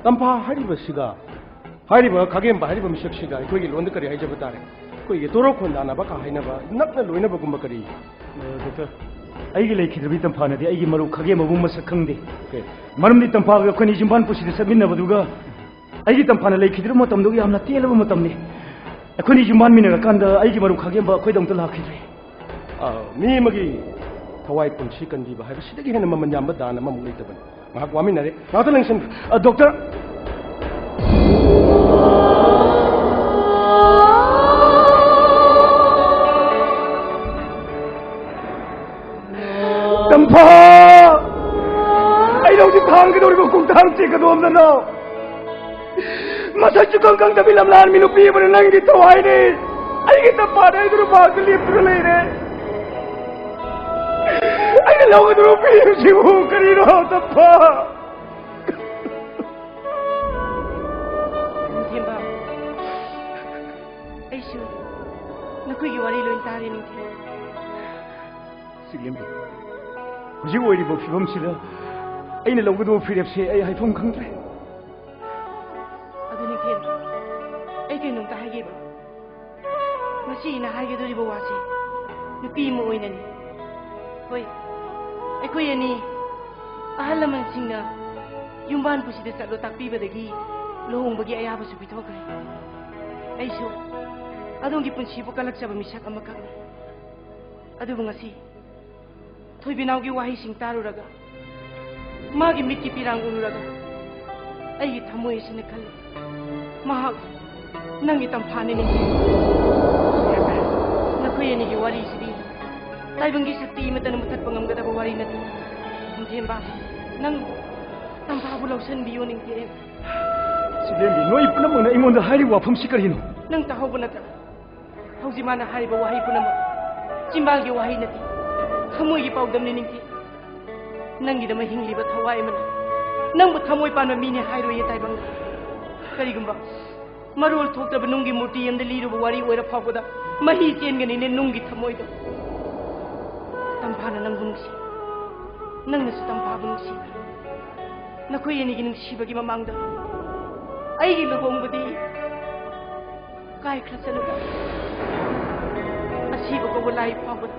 ꯇꯝꯐꯥ ꯍꯥꯏꯔꯤꯕꯁꯤꯒ, ꯍꯥꯏꯔꯤꯕ ꯈꯥꯒꯦꯝꯕ ꯍꯥꯏꯔꯤꯕ ꯃꯤꯁꯛꯁꯤꯒ ꯑꯩꯈꯣꯏꯒꯤ ꯂꯣꯟꯗ ꯀꯔꯤ ꯍꯥꯏꯖꯕ ꯇꯥꯔꯦ? ꯑꯩꯈꯣꯏꯒꯤ ꯇꯣꯔꯣ ꯈꯣꯟꯗꯥꯅꯕ ꯀ ꯍꯥꯏꯅꯕ ꯅꯛꯅ ꯂꯣꯏꯅꯕꯒꯨꯝꯕ ꯀꯔꯤ? ꯑ, ꯗꯣꯛꯇꯔ, ꯑꯩꯒꯤ ꯂꯩꯈꯤꯗ꯭ꯔꯕꯤ ꯇꯝꯐꯥꯅꯗꯤ ꯑꯩꯒꯤ ꯃꯔꯨꯞ ꯈꯥꯒꯦꯝꯕꯕꯨ ꯃꯁꯛ ꯈꯪꯗꯦ꯫ ꯑꯣꯀꯦ꯫ ꯃꯔꯝꯗꯤ ꯇꯝꯐꯥꯒ ꯑꯩꯈꯣꯏꯅꯤ ꯌꯨꯝꯕꯥꯟ ꯄꯨꯟꯁꯤꯗ ꯆꯠꯃꯤꯟꯅꯕꯗꯨꯒ ꯑꯩꯒꯤ ꯇꯝꯐꯥꯅ ꯂꯩꯈꯤꯗ꯭ꯔꯕ ꯃꯇꯝꯗꯨꯒ ꯌꯥꯝꯅ ꯇꯦꯜꯂꯕ ꯃꯇꯝꯅꯤ꯫ ꯑꯩꯈꯣꯏꯅꯤ ꯌꯨꯝꯕꯥꯟꯃꯤꯟꯅꯔꯀꯥꯟꯗ ꯑꯩꯒꯤ ꯃꯔꯨꯞ ꯈꯥꯒꯦꯝꯕ ꯑꯩꯈꯣꯏꯗ ꯑꯃꯨꯛꯇ ꯂꯥꯛꯈꯤꯗ꯭ꯔꯦ꯫ ꯑ, ꯃꯤ ꯑꯃꯒꯤ ꯊꯋꯥꯏ ꯄꯨꯟꯁꯤ ꯀꯟꯕꯤꯕ ꯍꯥꯏꯕꯁꯤꯗꯒꯤ ꯍꯦꯟꯅ ꯃꯃꯜ ꯌꯥꯝꯕ ꯗꯥꯟ ꯑꯃꯃꯨꯛ ꯂꯩꯇꯕꯅꯤ꯫ ꯉꯥꯏꯍꯥꯛ ꯋꯥꯃꯤꯟꯅꯔꯦ, ꯉꯥꯏꯍꯥꯛꯇ ꯂꯦꯡꯁꯟꯕꯤꯌꯨ꯫ ꯑ, ꯗꯣꯛꯇꯔ! ꯇꯝꯐꯥ! ꯑꯩꯅ ꯍꯧꯖꯤꯛ ꯊꯥꯡꯒꯗꯧꯔꯤꯕ ꯈꯣꯡꯊꯥꯡꯁꯤ ꯀꯗꯣꯝꯗꯅꯣ? ꯃꯁꯛꯁꯨ ꯈꯪ ꯈꯪꯗꯕꯤ ꯂꯝꯂꯥꯟꯕꯤ ꯅꯨꯄꯤ ꯑꯃꯅ ꯅꯪꯒꯤ ꯊꯋꯥꯏꯅꯤ꯫ ꯑꯩꯒꯤ ꯇꯝꯐꯥꯅꯤ ꯍꯥꯏꯗꯨꯅ ꯃꯍꯥꯛꯇ ꯂꯦꯞꯇꯨꯅ ꯂꯩꯔꯦ꯫ ꯑꯩꯅ ꯂꯧꯒꯗꯧꯔꯤꯕ ꯐꯤꯔꯦꯞꯁꯤꯕꯨ ꯀꯔꯤꯅꯣ, ꯇꯝꯐꯥ? ꯅꯤꯡꯊꯦꯝꯕ, ꯑꯩꯁꯨ ꯅꯈꯣꯏꯒꯤ ꯋꯥꯔꯤ ꯂꯣꯏ ꯇꯥꯔꯦ, ꯅꯤꯡꯊꯦꯝꯕ꯫ ꯆꯤꯛꯂꯦꯝꯕꯤ, ꯍꯧꯖꯤꯛ ꯑꯣꯏꯔꯤꯕ ꯐꯤꯕꯝꯁꯤꯗ ꯑꯩꯅ ꯂꯧꯒꯗꯧꯕ ꯐꯤꯔꯦꯞꯁꯦ ꯑꯩ ꯍꯥꯏꯐꯝ ꯈꯪꯗ꯭ꯔꯦ꯫ ꯑꯗꯨ ꯅꯤꯡꯊꯦꯝ, ꯑꯩ ꯀꯩꯅꯣꯝꯇ ꯍꯥꯏꯒꯦꯕ꯫ ꯉꯁꯤ ꯑꯩꯅ ꯍꯥꯏꯒꯗꯧꯔꯤꯕ ꯋꯥꯁꯦ ꯅꯨꯄꯤ ꯑꯃ ꯑꯣꯏꯅꯅꯤ꯫ ꯍꯣꯏ, ꯑꯩꯈꯣꯏ ꯑꯅꯤ ꯑꯍꯜ ꯂꯃꯟꯁꯤꯡꯅ ꯌꯨꯝꯕꯥꯟ ꯄꯨꯁꯤꯗ ꯆꯠꯂꯣ ꯇꯥꯛꯄꯤꯕꯗꯒꯤ ꯂꯨꯍꯣꯡꯕꯒꯤ ꯑꯌꯥꯕꯁꯨ ꯄꯤꯊꯣꯛꯈ꯭ꯔꯦ꯫ ꯑꯩꯁꯨ ꯑꯗꯣꯝꯒꯤ ꯄꯨꯟꯁꯤꯕꯨ ꯀꯜꯂꯛꯆꯕ ꯃꯤꯁꯛ ꯑꯃꯈꯛꯅꯤ꯫ ꯑꯗꯨꯕꯨ ꯉꯁꯤ ꯊꯣꯏꯕꯤꯅꯥꯎꯒꯤ ꯋꯥꯍꯩꯁꯤꯡ ꯇꯥꯔꯨꯔꯒ, ꯃꯥꯒꯤ ꯃꯤꯠꯀꯤ ꯄꯤꯔꯥꯡ ꯎꯔꯨꯔꯒ, ꯑꯩꯒꯤ ꯊꯃꯣꯏ ꯑꯁꯤꯅ ꯈꯜꯂꯤ, ꯃꯍꯥꯛ ꯅꯪꯒꯤ ꯇꯝꯐꯥꯅꯤꯅꯦ꯫ ꯅꯈꯣꯏ ꯑꯅꯤꯒꯤ ꯋꯥꯔꯤꯁꯤꯗꯤ ꯇꯥꯏꯕꯪꯒꯤ ꯁꯛꯇꯤ ꯑꯃꯠꯇꯅ ꯃꯨꯊꯠꯄ ꯉꯝꯒꯗꯕ ꯋꯥꯔꯤ ꯅꯠꯇꯦ꯫ ꯅꯤꯡꯊꯦꯝꯕ, ꯅꯪ ꯇꯝꯐꯥꯕꯨ ꯂꯧꯁꯤꯟꯕꯤꯌꯨ ꯅꯤꯡꯊꯦꯝ꯫ ꯁꯤꯂꯦꯝꯕꯤ, ꯅꯣꯏ ꯄꯨꯝꯅꯃꯛꯅ ꯑꯩꯉꯣꯟꯗ ꯍꯥꯏꯔꯤꯕ ꯋꯥꯐꯝꯁꯤ ꯀꯔꯤꯅꯣ? ꯅꯪ ꯇꯥꯍꯧꯕ ꯅꯠꯇ꯭ꯔꯥ? ꯍꯧꯖꯤꯛ ꯃꯥꯅ ꯍꯥꯏꯔꯤꯕ ꯋꯥꯍꯩ ꯄꯨꯝꯅꯃꯛ ꯆꯤꯝꯕꯥꯜꯒꯤ ꯋꯥꯍꯩ ꯅꯠꯇꯦ, ꯊꯃꯣꯏꯒꯤ ꯄꯥꯎꯗꯝꯅꯤ ꯅꯤꯡꯊꯦꯝ꯫ ꯅꯪꯒꯤꯗꯃꯛ ꯍꯤꯡꯂꯤꯕ ꯊꯋꯥꯏ ꯑꯃꯅ ꯅꯪꯕꯨ ꯊꯃꯣꯏ ꯄꯥꯟꯕ ꯃꯤꯅꯤ ꯍꯥꯏꯔꯣꯏꯌꯦ ꯇꯥꯏꯕꯪ꯫ ꯀꯔꯤꯒꯨꯝꯕ ꯃꯔꯣꯜ ꯊꯣꯛꯇ꯭ꯔꯕ ꯅꯨꯡꯒꯤ ꯃꯨꯔꯇꯤ ꯑꯃꯗ ꯂꯤꯔꯨꯕ ꯋꯥꯔꯤ ꯑꯣꯏꯔ ꯐꯥꯎꯕꯗ ꯃꯍꯤ ꯆꯦꯟꯒꯅꯤꯅꯦ ꯅꯨꯡꯒꯤ ꯊꯃꯣꯏꯗꯣ꯫ ꯇꯝꯐꯥꯅ ꯅꯪꯕꯨ ꯅꯨꯡꯁꯤ, ꯅꯪꯅꯁꯨ ꯇꯝꯐꯥꯕꯨ ꯅꯨꯡꯁꯤ꯫ ꯅꯈꯣꯏ ꯑꯅꯤꯒꯤ ꯅꯨꯡꯁꯤꯕꯒꯤ ꯃꯃꯥꯡꯗ ꯑꯩꯒꯤ ꯂꯨꯍꯣꯡꯕꯗꯤ ꯀꯥꯏꯈ꯭ꯔꯁꯅꯨꯗ꯫ ꯑꯁꯤꯕ ꯀꯧꯕ ꯂꯥꯏ ꯐꯥꯎꯕꯗ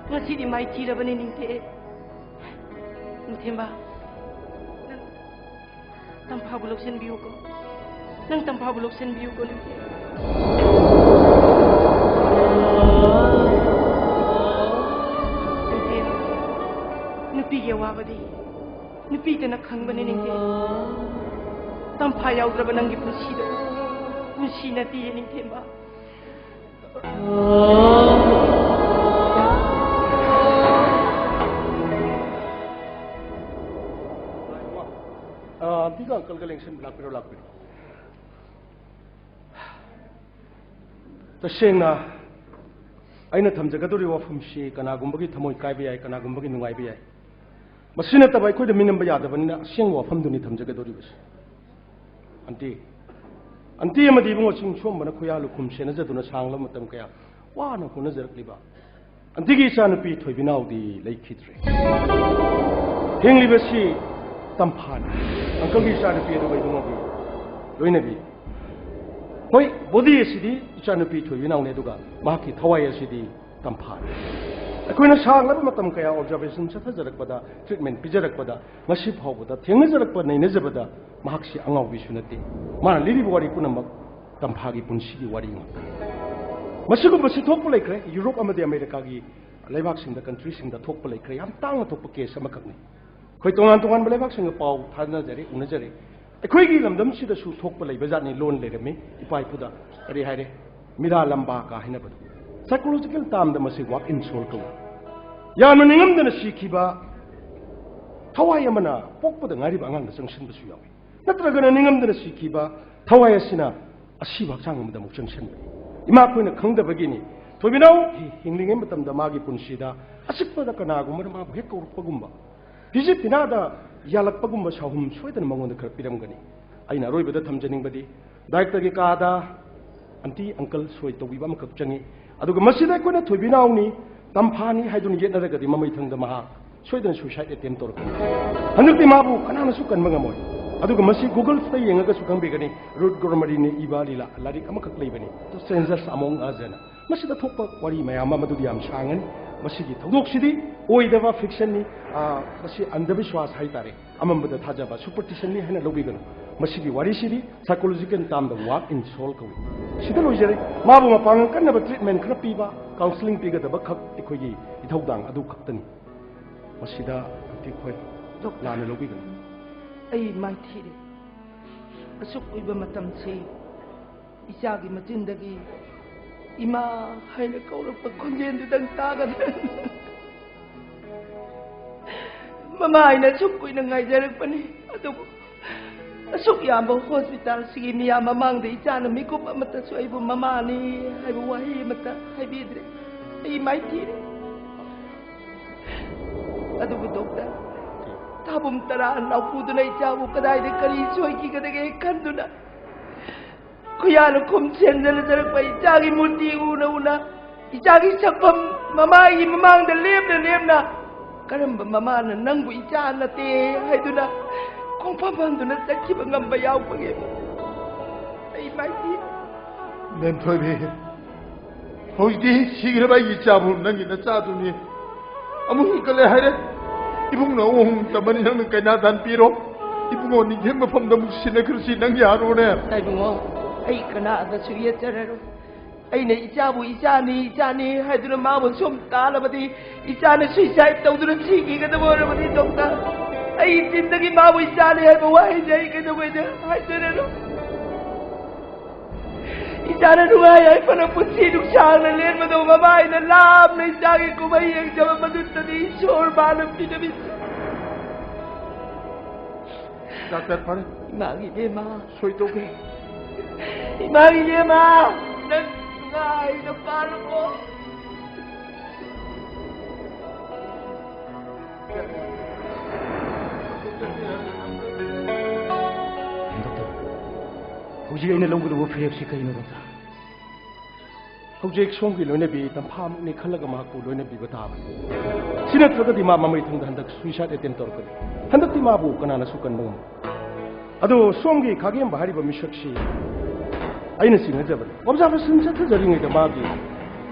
ꯉꯁꯤꯗꯤ ꯃꯥꯏꯊꯤꯔꯕꯅꯤ ꯅꯤꯡꯊꯦꯝ꯫ ꯅꯤꯡꯊꯦꯝꯕ, ꯅꯪ ꯇꯝꯐꯥꯕꯨ ꯂꯧꯁꯤꯟꯕꯤꯌꯨꯀꯣ꯫ ꯅꯪ ꯇꯝꯐꯥꯕꯨ ꯂꯧꯁꯤꯟꯕꯤꯌꯨꯀꯣ ꯅꯤꯡꯊꯦꯝ꯫ ꯅꯤꯡꯊꯦꯝ, ꯅꯨꯄꯤꯒꯤ ꯑꯋꯥꯕꯗꯤ ꯅꯨꯄꯤꯇꯅ ꯈꯪꯕꯅꯤ ꯅꯤꯡꯊꯦꯝ꯫ ꯇꯝꯐꯥ ꯌꯥꯎꯗ꯭ꯔꯕ ꯅꯪꯒꯤ ꯄꯨꯟꯁꯤꯗꯣ ꯄꯨꯟꯁꯤ ꯅꯠꯇꯦꯌꯦ ꯅꯤꯡꯊꯦꯝꯕ꯫ ꯑ, ꯑꯟꯇꯤꯒ ꯑꯪꯀꯜꯒ ꯂꯦꯡꯁꯤꯟꯕ ꯂꯥꯛꯄꯤꯔꯣ, ꯂꯥꯛꯄꯤꯔꯣ꯫ ꯇꯁꯦꯡꯅ ꯑꯩꯅ ꯊꯝꯖꯒꯗꯧꯔꯤꯕ ꯋꯥꯐꯝꯁꯤ ꯀꯅꯥꯒꯨꯝꯕꯒꯤ ꯊꯃꯣꯏ ꯀꯥꯏꯕ ꯌꯥꯏ, ꯀꯅꯥꯒꯨꯝꯕꯒꯤ ꯅꯨꯡꯉꯥꯏꯕ ꯌꯥꯏ꯫ ꯃꯁꯤ ꯅꯠꯇꯕ ꯑꯩꯈꯣꯏꯗ ꯃꯤꯅꯝꯕ ꯌꯥꯗꯕꯅꯤꯅ ꯑꯁꯦꯡꯕ ꯋꯥꯐꯝꯗꯨꯅꯤ ꯊꯝꯖꯒꯗꯧꯔꯤꯕꯁꯤ꯫ ꯑꯟꯇꯤ, ꯑꯟꯇꯤ ꯑꯃꯗꯤ ꯏꯕꯨꯡꯉꯣ ꯆꯤꯡ ꯁꯣꯝꯕꯅ ꯈꯨꯌꯥ ꯂꯨꯈꯨꯝ ꯁꯦꯟꯅꯖꯗꯨꯅ ꯁꯥꯡꯂꯕ ꯃꯇꯝ ꯀꯌꯥ ꯋꯥꯅ ꯍꯣꯠꯅꯖꯔꯛꯂꯤꯕ ꯑꯟꯇꯤꯒꯤ ꯏꯆꯥꯅꯨꯄꯤ ꯊꯣꯏꯕꯤꯅꯥꯎꯗꯤ ꯂꯩꯈꯤꯗ꯭ꯔꯦ꯫ ꯍꯤꯡꯂꯤꯕꯁꯤ ꯇꯝꯐꯥꯅꯤ꯫ ꯑꯪꯀꯜꯒꯤ ꯏꯆꯥꯅꯨꯄꯤ ꯑꯗꯨꯒ ꯏꯕꯨꯡꯉꯣꯒꯤ ꯂꯣꯏꯅꯕꯤ꯫ ꯍꯣꯏ, ꯕꯣꯗꯤ ꯑꯁꯤꯗꯤ ꯏꯆꯥꯅꯨꯄꯤ ꯊꯣꯏꯕꯤꯅꯥꯎꯅꯤ, ꯑꯗꯨꯒ ꯃꯍꯥꯛꯀꯤ ꯊꯋꯥꯏ ꯑꯁꯤꯗꯤ ꯇꯝꯐꯥꯅꯤ꯫ ꯑꯩꯈꯣꯏꯅ ꯁꯥꯡꯂꯕ ꯃꯇꯝ ꯀꯌꯥ ꯑꯣꯕꯖꯥꯔꯕꯦꯁꯟ ꯆꯠꯊꯖꯔꯛꯄꯗ, ꯇ꯭ꯔꯤꯠꯃꯦꯟ ꯄꯤꯖꯔꯛꯄꯗ, ꯉꯁꯤ ꯐꯥꯎꯕꯗ ꯊꯦꯡꯅꯖꯔꯛꯄ, ꯅꯩꯅꯖꯕꯗ ꯃꯍꯥꯛꯁꯤ ꯑꯉꯥꯎꯕꯤꯁꯨ ꯅꯠꯇꯦ꯫ ꯃꯥꯅ ꯂꯤꯔꯤꯕ ꯋꯥꯔꯤ ꯄꯨꯝꯅꯃꯛ ꯇꯝꯐꯥꯒꯤ ꯄꯨꯟꯁꯤꯒꯤ ꯋꯥꯔꯤ ꯉꯥꯛꯇꯅꯤ꯫ ꯃꯁꯤꯒꯨꯝꯕꯁꯤ ꯊꯣꯛꯄ ꯂꯩꯈ꯭ꯔꯦ, ꯌꯨꯔꯣꯞ ꯑꯃꯗꯤ ꯑꯃꯦꯔꯤꯀꯥꯒꯤ ꯂꯩꯕꯥꯛꯁꯤꯡꯗ, ꯀꯟꯇ꯭ꯔꯤꯁꯤꯡꯗ ꯊꯣꯛꯄ ꯂꯩꯈ꯭ꯔꯦ꯫ ꯌꯥꯝ ꯇꯥꯡꯅ ꯊꯣꯛꯄ ꯀꯦꯁ ꯑꯃꯈꯛꯅꯤ꯫ ꯑꯩꯈꯣꯏ ꯇꯣꯉꯥꯟ ꯇꯣꯉꯥꯟꯕ ꯂꯩꯕꯥꯛꯁꯤꯡꯒ ꯄꯥꯎ ꯊꯥꯅꯖꯔꯦ, ꯎꯅꯖꯔꯦ꯫ ꯑꯩꯈꯣꯏꯒꯤ ꯂꯝꯗꯝꯁꯤꯗꯁꯨ ꯊꯣꯛꯄ ꯂꯩꯕ ꯖꯥꯠꯅꯤ, ꯂꯣꯟ ꯂꯩꯔꯝꯃꯤ ꯏꯄꯥ ꯏꯄꯨꯗ꯫ ꯀꯔꯤ ꯍꯥꯏꯔꯦ? ꯃꯤꯔꯥ ꯂꯝꯕꯥ ꯀꯥ ꯍꯥꯏꯅꯕꯗꯣ꯫ Psychological termꯗ ꯃꯁꯤ walk in soul ꯀꯧꯏ꯫ ꯌꯥꯝꯅ ꯅꯤꯡꯉꯝꯗꯅ ꯁꯤꯈꯤꯕ ꯊꯋꯥꯏ ꯑꯃꯅ ꯄꯣꯛꯄꯗ ꯉꯥꯏꯔꯤꯕ ꯑꯉꯥꯡꯗ ꯆꯪꯁꯤꯟꯕꯁꯨ ꯌꯥꯎꯏ꯫ ꯅꯠꯇ꯭ꯔꯒꯅ ꯅꯤꯡꯉꯝꯗꯅ ꯁꯤꯈꯤꯕ ꯊꯋꯥꯏ ꯑꯁꯤꯅ ꯑꯁꯤꯕ ꯍꯛꯆꯥꯡ ꯑꯃꯗ ꯑꯃꯨꯛ ꯆꯪꯁꯤꯟꯕꯅꯤ꯫ ꯏꯃꯥ ꯑꯩꯈꯣꯏꯅ ꯈꯪꯗꯕꯒꯤꯅꯤ꯫ ꯊꯣꯏꯕꯤꯅꯥꯎ ꯍꯤ-, ꯍꯤꯡꯂꯤꯉꯩ ꯃꯇꯝꯗ ꯃꯥꯒꯤ ꯄꯨꯟꯁꯤꯗ ꯑꯆꯤꯛꯄꯗ ꯀꯅꯥꯒꯨꯝꯕꯅ ꯃꯥꯕꯨ ꯍꯦꯛ ꯀꯧꯔꯛꯄꯒꯨꯝꯕ, ꯐꯤꯖꯦꯠ ꯐꯤꯅꯥꯗ ꯌꯥꯜꯂꯛꯄꯒꯨꯝꯕ ꯁꯥꯍꯨꯝ ꯁꯣꯏꯗꯅ ꯃꯉꯣꯟꯗ ꯈꯔ ꯄꯤꯔꯝꯒꯅꯤ꯫ ꯑꯩꯅ ꯑꯔꯣꯏꯕꯗ ꯊꯝꯖꯅꯤꯡꯕꯗꯤ directorꯒꯤ ꯀꯥꯗ aunty uncle ꯁꯣꯏ ꯇꯧꯕꯤꯕ ꯑꯃꯈꯛ ꯆꯪꯏ꯫ ꯑꯗꯨꯒ ꯃꯁꯤꯗ ꯑꯩꯈꯣꯏꯅ ꯊꯣꯏꯕꯤꯅꯥꯎꯅꯤ, ꯇꯝꯐꯥꯅꯤ ꯍꯥꯏꯗꯨꯅ ꯌꯦꯠꯅꯔꯒꯗꯤ ꯃꯃꯩꯊꯪꯗ ꯃꯍꯥꯛ ꯁꯣꯏꯗꯅ suicide attempt ꯇꯧꯔꯛꯀꯅꯤ꯫ ꯍꯟꯗꯛꯇꯤ ꯃꯥꯕꯨ ꯀꯅꯥꯅꯁꯨ ꯀꯟꯕ ꯉꯝꯃꯣꯏ꯫ ꯑꯗꯨꯒ ꯃꯁꯤ Googleꯗ ꯌꯦꯡꯉꯒꯁꯨ ꯈꯪꯕꯤꯒꯅꯤ, Ruth Gourmaryꯅ ꯏꯕ ꯂꯤꯂꯥ ꯂꯥꯏꯔꯤꯛ ꯑꯃꯈꯛ ꯂꯩꯕꯅꯤ, The Strangers Among Us ꯍꯥꯏꯅ꯫ ꯃꯁꯤꯗ ꯊꯣꯛꯄ ꯋꯥꯔꯤ ꯃꯌꯥꯝ ꯑꯃ, ꯃꯗꯨꯗꯤ ꯌꯥꯝ ꯁꯥꯡꯉꯅꯤ꯫ ꯃꯁꯤꯒꯤ ꯊꯧꯗꯣꯛꯁꯤꯗꯤ ꯑꯣꯏꯗꯕ fictionꯅꯤ꯫ ꯑꯥ, ꯃꯁꯤ ꯑꯟꯙꯕꯤꯁ꯭ꯋꯥꯁ ꯍꯥꯏꯇꯥꯔꯦ, ꯑꯃꯝꯕꯗ ꯊꯥꯖꯕ, superstitionꯅꯤ ꯍꯥꯏꯅ ꯂꯧꯕꯤꯒꯅꯨ꯫ ꯃꯁꯤꯒꯤ ꯋꯥꯔꯤꯁꯤꯗꯤ psychological termꯗ walk in soul ꯀꯧꯏ꯫ ꯁꯤꯗ ꯂꯣꯏꯖꯔꯦ꯫ ꯃꯥꯕꯨ ꯃꯄꯥꯡꯒꯜ ꯀꯟꯅꯕ treatment ꯈꯔ ꯄꯤꯕ, counselling ꯄꯤꯒꯗꯕ ꯈꯛ ꯑꯩꯈꯣꯏꯒꯤ ꯏꯊꯧꯗꯥꯡ ꯑꯗꯨ ꯈꯛꯇꯅꯤ꯫ ꯃꯁꯤꯗ ꯑꯟꯇꯤ ꯈꯣꯏ ꯂꯥꯟꯅ ꯂꯧꯕꯤꯒꯅꯨ꯫ ꯑꯩ ꯃꯥꯏꯊꯤꯔꯦ꯫ ꯑꯁꯨꯛ ꯀꯨꯏꯕ ꯃꯇꯝꯁꯤ ꯏꯆꯥꯒꯤ ꯃꯆꯤꯟꯗꯒꯤ "ꯏꯃꯥ" ꯍꯥꯏꯅ ꯀꯧꯔꯛꯄ ꯈꯣꯟꯖꯦꯜꯗꯨꯗꯪ ꯇꯥꯒꯗ꯭ꯔꯥ? ꯃꯃꯥ ꯍꯥꯏꯅ ꯑꯁꯨꯛ ꯀꯨꯏꯅ ꯉꯥꯏꯖꯔꯛꯄꯅꯤ, ꯑꯗꯨꯕꯨ ꯑꯁꯨꯛ ꯌꯥꯝꯕ hospitalꯁꯤꯒꯤ ꯃꯤꯌꯥꯝ ꯃꯃꯥꯡꯗ ꯏꯆꯥꯅ ꯃꯤꯀꯨꯞ ꯑꯃꯠꯇꯁꯨ ꯑꯩꯕꯨ "ꯃꯃꯥꯅꯤ" ꯍꯥꯏꯕ ꯋꯥꯍꯩ ꯑꯃꯠꯇ ꯍꯥꯏꯕꯤꯗ꯭ꯔꯦ꯫ ꯑꯩ ꯃꯥꯏꯊꯤꯔꯦ꯫ ꯑꯗꯨꯕꯨ doctor, ꯊꯥꯕꯨꯝ ꯇꯔꯥ ꯅꯥꯎꯐꯨꯗꯨꯅ ꯏꯆꯥꯕꯨ ꯀꯗꯥꯏꯗ ꯀꯔꯤ ꯁꯣꯏꯈꯤꯒꯗꯒꯦ ꯈꯟꯗꯨꯅ, ꯈꯨꯌꯥꯅ ꯈꯨꯝ ꯁꯦꯝꯖꯤꯜꯂꯖꯔꯛꯄ ꯏꯆꯥꯒꯤ ꯃꯨꯔꯇꯤ ꯎꯅ ꯎꯅ, ꯏꯆꯥꯒꯤ ꯁꯛꯐꯝ ꯃꯃꯥꯒꯤ ꯃꯃꯥꯡꯗ ꯂꯦꯞꯅ ꯂꯦꯞꯅ, ꯀꯔꯝꯕ ꯃꯃꯥꯅ ꯅꯪꯕꯨ ꯏꯆꯥ ꯅꯠꯇꯦ ꯍꯥꯏꯗꯨꯅ ꯈꯣꯡꯐꯝ ꯐꯝꯗꯨꯅ ꯆꯠꯈꯤꯕ ꯉꯝꯕ ꯌꯥꯎꯕꯒꯦ? ꯑꯩ ꯃꯥꯏꯊꯤ꯫ ꯃꯦꯝꯊꯣꯏꯕꯤ, ꯍꯧꯖꯤꯛꯇꯤ ꯁꯤꯈ꯭ꯔꯕ ꯑꯩꯒꯤ ꯏꯆꯥꯕꯨ ꯅꯪꯒꯤ ꯅꯆꯥꯗꯨꯅꯤ꯫ ꯑꯃꯨꯛ ꯍꯤꯡꯒꯠꯂꯦ ꯍꯥꯏꯔꯦ꯫ ꯏꯕꯨꯡꯅ ꯑꯃꯨꯛ ꯍꯣꯡ ꯇꯝꯃꯅꯤ, ꯅꯪꯅ ꯀꯩꯅꯥ ꯗꯥꯟ ꯄꯤꯔꯣ꯫ ꯏꯕꯨꯡꯉꯣ ꯅꯤꯡꯊꯦꯝ ꯃꯐꯝꯗ ꯑꯃꯨꯛ ꯁꯤꯟꯅꯈ꯭ꯔꯁꯤ, ꯅꯪ ꯌꯥꯔꯣꯅꯦ꯫ ꯏꯕꯨꯡꯉꯣ, ꯑꯩ ꯀꯅꯥꯗꯁꯨ ꯌꯦꯠꯆꯔꯔꯣꯏ꯫ ꯑꯩꯅ ꯏꯆꯥꯕꯨ ꯏꯆꯥꯅꯤ, ꯏꯆꯥꯅꯤ ꯍꯥꯏꯗꯨꯅ ꯃꯥꯕꯨ ꯁꯨꯝ ꯇꯥꯜꯂꯕꯗꯤ, ꯏꯆꯥꯅ suicide ꯇꯧꯗꯨꯅ ꯁꯤꯈꯤꯒꯗꯕ ꯑꯣꯏꯔꯕꯗꯤ, doctor, ꯑꯩ ꯆꯤꯟꯗꯒꯤ ꯃꯥꯕꯨ ꯏꯆꯥꯅꯤ ꯍꯥꯏꯕ ꯋꯥꯍꯩꯁꯦ ꯑꯩ ꯀꯩꯗꯧꯉꯩꯗ ꯍꯥꯏꯖꯔꯔꯣꯏ꯫ ꯏꯆꯥꯅ ꯅꯨꯡꯉꯥꯏ ꯌꯥꯏꯐꯅ ꯄꯨꯟꯁꯤ ꯅꯨꯡꯁꯥꯡꯅ ꯂꯦꯟꯕꯗꯧ ꯃꯃꯥꯏꯅ ꯂꯥꯞꯅ ꯏꯆꯥꯒꯤ ꯀꯨꯝꯍꯩ ꯌꯦꯡꯖꯕ ꯃꯗꯨꯇꯅꯤ ꯏꯁꯣꯔ ꯃꯥꯅ ꯄꯤꯗꯕꯤꯁꯦ꯫ ꯗꯥꯛꯇꯔ ꯐꯔꯦ꯫ ꯏꯃꯥꯒꯤ ꯏꯕꯦꯝꯃ꯫ ꯁꯣꯏ ꯇꯧꯒꯦ꯫ ꯏꯃꯥꯒꯤ ꯏꯕꯦꯝꯃ, ꯅꯪ ꯅꯨꯡꯉꯥꯏꯅ ꯄꯥꯜꯂꯣꯀꯣ꯫ ꯗꯣꯛꯇꯔ, ꯍꯧꯖꯤꯛ ꯑꯩꯅ ꯂꯧꯒꯗꯧꯕ ꯐꯤꯔꯦꯞꯁꯤ ꯀꯩꯅꯣ, ꯗꯣꯛꯇꯔ? ꯍꯧꯖꯤꯛ ꯁꯣꯝꯒꯤ ꯂꯣꯏꯅꯕꯤ ꯇꯝꯐꯥꯃꯨꯛꯅꯤ ꯈꯜꯂꯒ ꯃꯍꯥꯛꯄꯨ ꯂꯣꯏꯅꯕꯤꯕ ꯇꯥꯕꯅꯤ꯫ ꯁꯤ ꯅꯠꯇ꯭ꯔꯒꯗꯤ ꯃꯥ ꯃꯃꯩ ꯊꯪꯗ ꯍꯟꯗꯛ suicide attempt ꯇꯧꯔꯛꯀꯅꯤ꯫ ꯍꯟꯗꯛꯇꯤ ꯃꯥꯕꯨ ꯀꯅꯥꯅꯁꯨ ꯀꯟꯕ ꯉꯝꯃꯣꯏ꯫ ꯑꯗꯣ ꯁꯣꯝꯒꯤ ꯈꯥꯒꯦꯝꯕ ꯍꯥꯏꯔꯤꯕ ꯃꯤꯁꯛꯁꯤ ꯑꯩꯅ ꯆꯤꯡꯅꯖꯕꯅꯤ꯫ Observation ꯆꯠꯊꯖꯔꯤꯉꯩꯗ ꯃꯥꯒꯤ,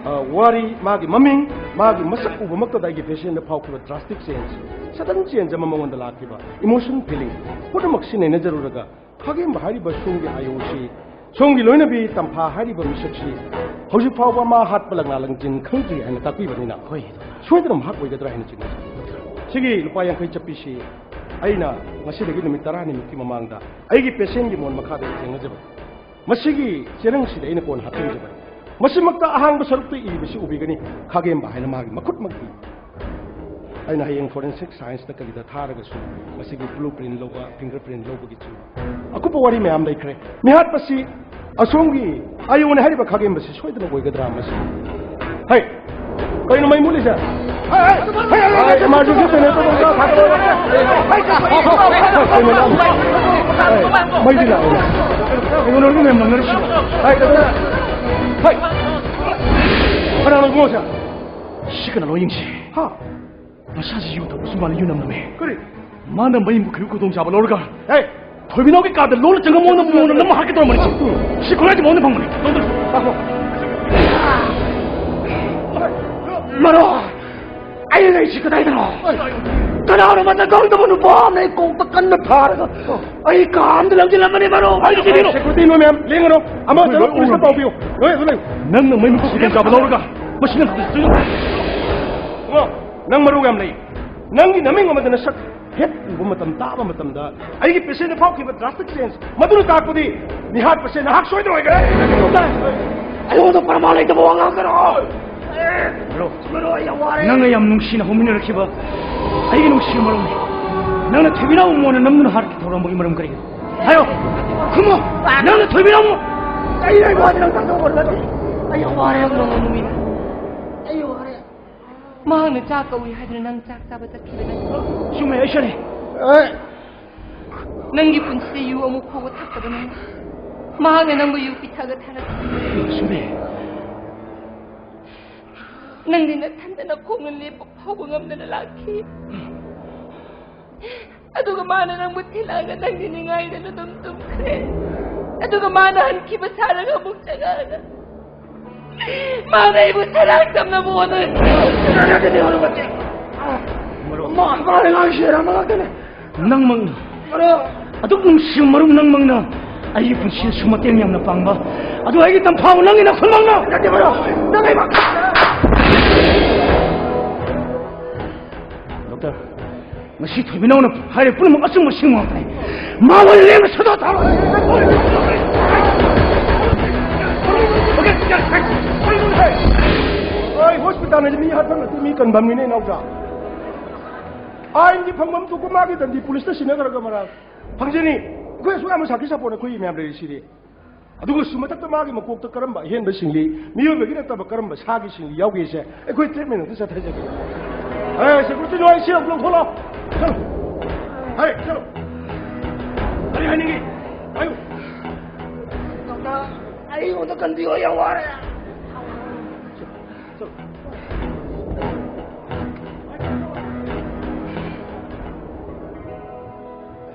ꯑ, ꯋꯥꯔꯤ, ꯃꯥꯒꯤ ꯃꯃꯤꯡ, ꯃꯥꯒꯤ ꯃꯁꯛ ꯎꯕꯃꯛꯇꯗ ꯑꯩꯒꯤ patientꯗ ꯐꯥꯎꯈꯤꯕ drastic change, sudden change ꯑꯃ ꯃꯉꯣꯟꯗ ꯂꯥꯛꯈꯤꯕ emotion feeling ꯄꯨꯝꯅꯃꯛꯁꯤ ꯅꯩꯅꯖꯔꯨꯔꯒ ꯈꯥꯒꯦꯝꯕ ꯍꯥꯏꯔꯤꯕ ꯁꯣꯝꯒꯤ ꯑꯥꯌꯣꯟꯁꯤ ꯁꯣꯝꯒꯤ ꯂꯣꯏꯅꯕꯤ ꯇꯝꯐꯥ ꯍꯥꯏꯔꯤꯕ ꯃꯤꯁꯛꯁꯤ ꯍꯧꯖꯤꯛ ꯐꯥꯎꯕ ꯃꯥ ꯍꯥꯠꯄ ꯂꯪꯂꯥ ꯂꯪꯖꯤꯟ ꯈꯪꯗ꯭ꯔꯤ ꯍꯥꯏꯅ ꯇꯥꯛꯄꯤꯕꯅꯤꯅ, ꯍꯣꯏ, ꯗꯣꯛꯇꯔ꯫ ꯁꯣꯏꯗꯅ ꯃꯍꯥꯛ ꯑꯣꯏꯒꯗ꯭ꯔꯥ ꯍꯥꯏꯅ ꯆꯤꯡꯅꯖꯩ꯫ ꯁꯤꯒꯤ ꯂꯨꯄꯥ ꯌꯥꯡꯈꯩ ꯆꯠꯄꯤꯁꯤ ꯑꯩꯅ ꯉꯁꯤꯗꯒꯤ ꯅꯨꯃꯤꯠ ꯇꯔꯥꯅꯤꯃꯨꯛꯀꯤ ꯃꯃꯥꯡꯗ ꯑꯩꯒꯤ patientꯒꯤ ꯃꯣꯟ ꯃꯈꯥꯗ ꯑꯩ ꯊꯦꯡꯅꯖꯕꯅꯤ꯫ ꯃꯁꯤꯒꯤ ꯆꯦꯔꯪꯁꯤꯗ ꯑꯩꯅ ꯀꯣꯟꯅ ꯍꯥꯞꯆꯤꯟꯖꯕꯅꯤ꯫ ꯃꯁꯤꯃꯛꯇ ꯑꯍꯥꯡꯕ ꯁꯔꯨꯛꯇ ꯏꯔꯤꯕꯁꯤ ꯎꯕꯤꯒꯅꯤ, ꯈꯥꯒꯦꯝꯕ ꯍꯥꯏꯅ ꯃꯥꯒꯤ ꯃꯈꯨꯠꯃꯛ ꯏ꯫ ꯑꯩꯅ ꯍꯌꯦꯡ forensic scienceꯇ ꯀꯔꯤꯗ ꯊꯥꯔꯒꯁꯨ ꯃꯁꯤꯒꯤ blueprint ꯂꯧꯕ, fingerprint ꯂꯧꯕꯒꯤꯁꯨ ꯑꯀꯨꯞꯄ ꯋꯥꯔꯤ ꯃꯌꯥꯝ ꯂꯩꯈ꯭ꯔꯦ꯫ ꯃꯤꯍꯥꯠꯄꯁꯤ ꯑꯁꯣꯝꯒꯤ ꯑꯥꯌꯣꯟ ꯍꯥꯏꯔꯤꯕ ꯈꯥꯒꯦꯝꯕꯁꯤ ꯁꯣꯏꯗꯅ ꯑꯣꯏꯒꯗ꯭ꯔꯥ ꯃꯁꯤ? ꯍꯩ! ꯀꯩꯅꯣ ꯃꯩ ꯃꯨꯠꯂꯤꯁꯦ? ꯍꯩ, ꯍꯩ, ꯍꯩ, ꯍꯩ, ꯍꯩ, emergency generator ꯑꯃ ꯊꯥꯗꯣꯛꯑꯣ꯫ ꯍꯩ, ꯀꯩꯅꯣ? ꯍꯩ, ꯃꯩꯗꯤ ꯂꯥꯛꯑꯦ꯫ ꯀꯩꯅꯣ ꯅꯣꯏꯒꯤ ꯃꯌꯥꯝ ꯅꯝꯅꯔꯤꯁꯤꯕꯣ? ꯍꯩ, ꯀꯩꯅꯣ? ꯍꯩ! ꯀꯅꯥꯅꯣ ꯏꯕꯨꯡꯉꯣꯁꯦ? ꯁꯤ ꯀꯅꯥꯅꯣ ꯌꯦꯡꯁꯤ? ꯍꯥ? ꯃꯁꯥꯁꯤ ꯌꯨ ꯊꯛꯄꯁꯨ ꯃꯥꯜꯂꯤ, ꯌꯨ ꯅꯝ ꯅꯝꯃꯦ꯫ ꯀꯔꯤ? ꯃꯥꯅ ꯃꯩ ꯃꯨꯠꯈꯤꯕꯒꯤ ꯈꯨꯗꯣꯡꯆꯥꯕ ꯂꯧꯔꯒ, ꯍꯦ! ꯊꯣꯏꯕꯤꯅꯥꯎꯒꯤ ꯀꯥꯗ ꯂꯣꯟꯅ ꯆꯪꯉ ꯃꯉꯣꯟꯗ, ꯃꯉꯣꯟꯗ ꯅꯝꯃ ꯍꯥꯠꯀꯦ ꯇꯧꯔꯝꯕꯅꯤ꯫ ꯁꯤ ꯈꯨꯠꯂꯥꯏꯁꯤ ꯃꯉꯣꯟꯗ ꯐꯪꯕꯅꯤ꯫ ꯂꯥꯛꯑꯣ꯫ ꯃꯔꯣ! ꯑꯩ ꯂꯩꯁꯤ ꯀꯗꯥꯏꯗꯅꯣ? ꯀꯅꯥꯅꯣ ꯃꯁꯛ ꯈꯪꯗꯕ ꯅꯨꯄꯥ ꯑꯃꯅ ꯑꯩ ꯀꯣꯛꯇ ꯀꯟꯅ ꯊꯥꯔꯒ ꯑꯩ ꯀꯥ ꯑꯝꯗ ꯂꯪꯁꯤꯜꯂꯝꯕꯅꯤ, ꯃꯔꯣ! ꯑꯩ ꯁꯤꯗꯤꯅꯣ! Security ꯅꯣꯏ ꯃꯌꯥꯝ ꯂꯦꯡꯒꯅꯨ꯫ ꯑꯃ ꯂꯣꯏ ꯆꯠꯂꯣ, ꯎꯔꯝꯃꯦ꯫ ꯄꯥꯎ ꯄꯤꯌꯨ꯫ ꯂꯣꯏ ꯑꯗꯨ ꯂꯩꯌꯨ꯫ ꯅꯪꯅ ꯃꯩ ꯃꯨꯠꯄ ꯈꯨꯗꯣꯡꯆꯥꯕ ꯂꯧꯔꯒ ꯃꯁꯤꯅ ꯅꯪ ꯃꯔꯨ ꯌꯥꯝ ꯂꯩ꯫ ꯅꯪꯒꯤ ꯅꯃꯤꯡ ꯑꯃꯗ ꯅꯁꯛ ꯍꯦꯛ ꯎꯕ ꯃꯇꯝ, ꯇꯥꯕ ꯃꯇꯝꯗ ꯑꯩꯒꯤ ꯄꯦꯁꯦꯟꯗ ꯐꯥꯎꯈꯤꯕ drastic change, ꯃꯗꯨꯅ ꯇꯥꯛꯄꯗꯤ ꯅꯤꯍꯥꯠ ꯄꯦꯁꯦꯟ ꯅꯍꯥꯛ ꯁꯣꯏꯗꯅ ꯑꯣꯏꯒꯅꯤ꯫ ꯑꯩꯉꯣꯟꯗ ꯄ꯭ꯔꯃꯥꯟ ꯂꯩꯇꯕ ꯋꯥ ꯉꯥꯡꯒꯅꯨ꯫ ꯃꯔꯨꯞ, ꯃꯔꯨꯞ, ꯑꯩ ꯌꯥꯝ ꯋꯥꯔꯦ꯫ ꯅꯪꯅ ꯌꯥꯝ ꯅꯨꯡꯁꯤꯅ ꯍꯧꯃꯤꯟꯅꯔꯛꯈꯤꯕ ꯑꯩꯒꯤ ꯅꯨꯡꯁꯤꯕ ꯃꯔꯨꯞꯅꯤ꯫ ꯅꯪꯅ ꯊꯣꯏꯕꯤꯅꯥꯎ ꯃꯣꯟꯅ ꯅꯝꯗꯨꯅ ꯍꯥꯠꯀꯦ ꯇꯧꯔꯝꯕꯒꯤ ꯃꯔꯝ ꯀꯔꯤꯒꯤꯅꯣ? ꯍꯥꯏꯌꯣ, ꯈꯨꯝꯃꯣ꯫ ꯅꯪꯅ ꯊꯣꯏꯕꯤꯅꯥꯎ ꯃꯣꯟ- ꯑꯩ, ꯑꯩ ꯋꯥꯔꯦ, ꯅꯪ ꯇꯥꯛꯊꯣꯛꯄ ꯅꯠꯇꯦ꯫ ꯑꯩ ꯌꯥꯝ ꯋꯥꯔꯦ, ꯌꯥꯝ ꯅꯨꯡꯉꯥꯏ, ꯅꯨꯡꯉꯥꯏ꯫ ꯑꯩ ꯋꯥꯔꯦ꯫ ꯃꯍꯥꯛꯅ ꯆꯥꯛ ꯀꯧꯏ ꯍꯥꯏꯗꯨꯅ ꯅꯪ ꯆꯥꯛ ꯆꯥꯕ ꯆꯠꯈꯤꯕ ꯅꯠꯇ꯭ꯔꯣ? ꯆꯨꯝꯃꯦ, ꯑꯩ ꯁꯣꯏꯔꯦ꯫ ꯑꯦ꯫ ꯅꯪꯒꯤ ꯄꯨꯟꯁꯤꯗ ꯌꯨ ꯑꯃꯨꯛ ꯐꯥꯎꯕ ꯊꯛꯇꯕ ꯅꯪꯅ ꯃꯍꯥꯛꯅ ꯅꯪꯕꯨ ꯌꯨ ꯄꯤꯊꯛꯑꯒ ꯊꯥꯔꯛꯈꯤ꯫ ꯆꯨꯝꯃꯦ꯫ ꯅꯪꯗꯤ ꯅꯊꯟꯗ ꯅꯈꯣꯡꯅ ꯂꯦꯞꯄ ꯐꯥꯎꯕ ꯉꯝꯗꯅ ꯂꯥꯛꯈꯤ꯫ ꯑꯗꯨꯒ ꯃꯥꯅ ꯅꯪꯕꯨ ꯊꯤꯜꯂꯛꯑꯒ ꯅꯪꯗꯤ ꯅꯤꯡꯉꯥꯏꯗꯅ ꯑꯗꯨꯝ ꯇꯨꯝꯈ꯭ꯔꯦ꯫ ꯑꯗꯨꯒ ꯃꯥꯅ ꯍꯟꯈꯤꯕ ꯁꯥꯔꯒ ꯑꯃꯨꯛ ꯆꯪꯉꯛꯑꯒ ꯃꯥꯅ ꯑꯩꯕꯨ ꯁꯔꯥꯛ ꯇꯝꯅꯕ ꯍꯣꯠꯅꯔꯤ꯫ ꯃꯔꯨꯞ꯫ ꯃꯥ, ꯃꯥꯅ ꯉꯥꯡꯁꯦ ꯑꯃ ꯉꯥꯛꯇꯅꯦ꯫ ꯅꯪꯃꯛꯅ꯫ ꯃꯔꯨꯞ꯫ ꯑꯗꯨꯛ ꯅꯨꯡꯁꯤꯕ ꯃꯔꯨꯞ ꯅꯪꯃꯛꯅ ꯑꯩꯒꯤ ꯄꯨꯟꯁꯤꯗꯁꯨ ꯃꯇꯦꯡ ꯌꯥꯝꯅ ꯄꯥꯡꯕ꯫ ꯑꯗꯨ ꯑꯩꯒꯤ ꯇꯝꯐꯥꯕ ꯅꯪꯒꯤ ꯅꯈꯨꯠꯃꯛꯅ꯫ ꯅꯠꯇꯦ ꯃꯔꯨꯞ꯫ ꯅꯪ ꯑꯩ ꯃ- ꯗꯣꯛꯇꯔ, ꯉꯁꯤ ꯊꯣꯏꯕꯤꯅꯧꯅ ꯍꯥꯏꯔꯤꯕ ꯄꯨꯝꯅꯃꯛ ꯑꯆꯨꯝꯕ ꯁꯤꯡ ꯉꯥꯛꯇꯅꯤ꯫ ꯃꯥ ꯑꯣꯏꯅ ꯂꯦꯝꯅ ꯁꯗꯥ ꯊꯥꯔꯣ꯫ ꯑꯩ ꯍꯣꯁꯄꯤꯇꯥꯜ ꯍꯥꯏꯁꯦ ꯃꯤ ꯍꯥꯠꯐꯝ ꯅꯠꯇꯦ, ꯃꯤ ꯀꯟꯐꯝꯅꯤꯅꯦ, ꯏꯅꯥꯎꯆꯥ꯫ ꯑꯥꯏꯟꯒꯤ ꯐꯪꯐꯝ ꯊꯣꯛꯄ ꯃꯥꯒꯤ ꯗꯟꯗꯤ ꯄꯨꯂꯤꯁꯇ ꯁꯤꯟꯅꯈ꯭ꯔꯒ ꯃꯔꯥꯜ ꯐꯪꯖꯅꯤ꯫ ꯑꯩꯈꯣꯏ ꯑꯁꯨꯛ ꯌꯥꯝꯅ ꯁꯥꯈꯤ ꯁꯥꯄꯣꯟ ꯑꯩꯈꯣꯏ ꯃꯌꯥꯝ ꯂꯩꯔꯤꯁꯤꯗꯤ꯫ ꯑꯗꯨꯒꯁꯨ ꯃꯊꯛꯇ ꯃꯥꯒꯤ ꯃꯀꯣꯛꯇ ꯀꯔꯝꯕ ꯑꯍꯦꯟꯕ ꯁꯤꯡꯂꯤ, ꯃꯤꯑꯣꯏꯕꯒꯤ ꯅꯠꯇꯕ ꯀꯔꯝꯕ ꯁꯥꯒꯤ ꯁꯤꯡꯂꯤ ꯌꯥꯎꯒꯦꯁꯦ ꯑꯩꯈꯣꯏ ꯇ꯭ꯔꯤꯠꯃꯦꯟ ꯑꯝꯇ ꯆꯠꯊꯖꯒꯦ꯫ ꯑꯦ, ꯁꯦꯀ꯭ꯌꯨꯔꯤꯇꯤ ꯅꯣꯏ ꯁꯤ ꯑꯃꯨꯛ ꯂꯧꯊꯣꯛꯂꯣ꯫ ꯆꯠꯂꯣ꯫ ꯍꯥꯏ, ꯆꯠꯂꯣ꯫ ꯀꯔꯤ ꯍꯥꯏꯅꯤꯡꯉꯤ? ꯍꯥꯏꯌꯨ꯫ ꯗꯣꯛꯇꯔ, ꯑꯩꯉꯣꯟꯗ ꯀꯟꯕꯤꯌꯣ, ꯌꯥꯝ ꯋꯥꯔꯦ꯫ ꯆꯠꯂꯣ꯫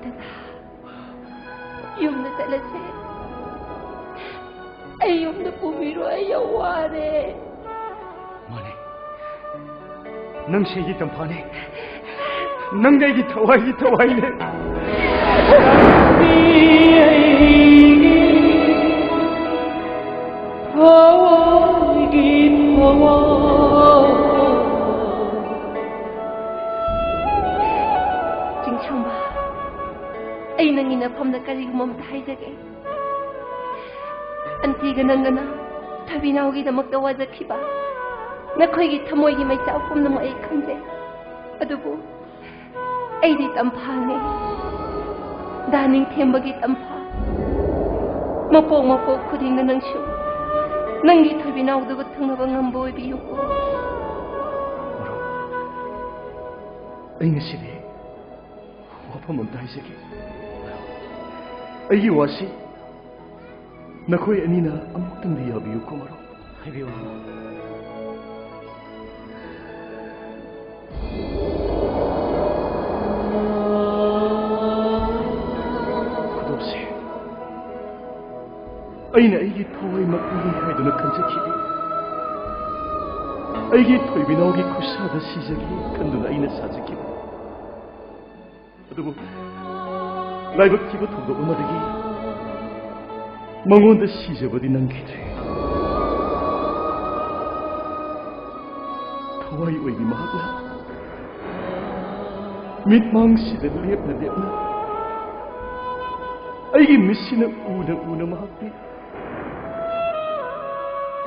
ꯗꯗꯥ, ꯌꯨꯝꯗ ꯆꯠꯂꯁꯦ꯫ ꯑꯩ ꯌꯨꯝꯗ ꯄꯨꯕꯤꯔꯣ, ꯑꯩ ꯌꯥꯝ ꯋꯥꯔꯦ꯫ ꯃꯥꯅꯦ, ꯅꯪꯁꯦ ꯑꯩꯒꯤ ꯇꯝꯐꯥꯅꯦ꯫ ꯅꯪꯗꯤ ꯑꯩꯒꯤ ꯊꯋꯥꯏꯒꯤ ꯊꯋꯥꯏꯅꯦ꯫ ꯊꯋꯥꯏꯒꯤ ꯊꯋꯥꯏ꯫ ꯁꯨꯝꯕ, ꯑꯩ ꯅꯪꯒꯤ ꯅꯐꯝꯗ ꯀꯔꯤꯒꯨꯝꯕ ꯑꯝꯇ ꯍꯥꯏꯖꯒꯦ꯫ ꯑꯟꯇꯤꯒ ꯅꯪꯒꯅ ꯊꯣꯏꯕꯤꯅꯥꯎꯒꯤꯗꯃꯛꯇ ꯋꯥꯖꯈꯤꯕ ꯅꯈꯣꯏꯒꯤ ꯊꯃꯣꯏꯒꯤ ꯃꯩꯆꯥꯛ ꯄꯨꯝꯅꯃꯛ ꯑꯩ ꯈꯪꯖꯩ꯫ ꯑꯗꯨꯕꯨ ꯑꯩꯗꯤ ꯇꯝꯐꯥꯅꯦ, ꯗꯥ ꯅꯤꯡꯊꯦꯝꯕꯒꯤ ꯇꯝꯐꯥ꯫ ꯃꯄꯣꯛ ꯃꯄꯣꯛ ꯈꯨꯗꯤꯡꯗ ꯅꯪꯁꯨ ꯅꯪꯒꯤ ꯊꯣꯏꯕꯤꯅꯥꯎꯗꯨꯒ ꯊꯨꯡꯅꯕ ꯉꯝꯕ ꯑꯣꯏꯕꯤꯌꯨꯀꯣ꯫ ꯑꯩ ꯉꯁꯤꯗꯤ ꯋꯥꯐꯝ ꯑꯝꯇ ꯍꯥꯏꯖꯒꯦ꯫ ꯑꯩꯒꯤ ꯋꯥꯁꯤ ꯅꯈꯣꯏ ꯑꯅꯤꯅ ꯑꯃꯨꯛꯇꯪꯗꯤ ꯌꯥꯕꯤꯌꯨꯀꯣ, ꯃꯔꯨꯞ꯫ ꯍꯥꯏꯕꯤꯌꯨ, ꯃꯔꯨꯞ꯫ ꯈꯨꯗꯣꯞꯁꯦ ꯑꯩꯅ ꯑꯩꯒꯤ ꯊꯋꯥꯏꯃꯛꯅꯤ ꯍꯥꯏꯗꯨꯅ ꯈꯟꯖꯈꯤꯕ, ꯑꯩꯒꯤ ꯊꯣꯏꯕꯤꯅꯥꯎꯒꯤ ꯈꯨꯠꯁꯥꯗ ꯁꯤꯖꯒꯦ ꯈꯟꯗꯨꯅ ꯑꯩꯅ ꯁꯥꯖꯈꯤꯕ꯫ ꯑꯗꯨꯕꯨ ꯂꯥꯏꯕꯛ ꯊꯤꯕ ꯊꯧꯗꯣꯛ ꯑꯃꯗꯒꯤ ꯃꯉꯣꯟꯗ ꯁꯤꯖꯕꯗꯤ ꯅꯪꯈꯤꯗ꯭ꯔꯦ꯫ ꯊꯋꯥꯏ ꯑꯣꯏꯕꯤ ꯃꯍꯥꯛꯅ ꯃꯤꯠꯃꯥꯡꯁꯤꯗ ꯂꯦꯞꯅ ꯂꯦꯞꯅ ꯑꯩꯒꯤ ꯃꯤꯠꯁꯤꯅ ꯎꯅ ꯎꯅ ꯃꯍꯥꯛꯇꯤ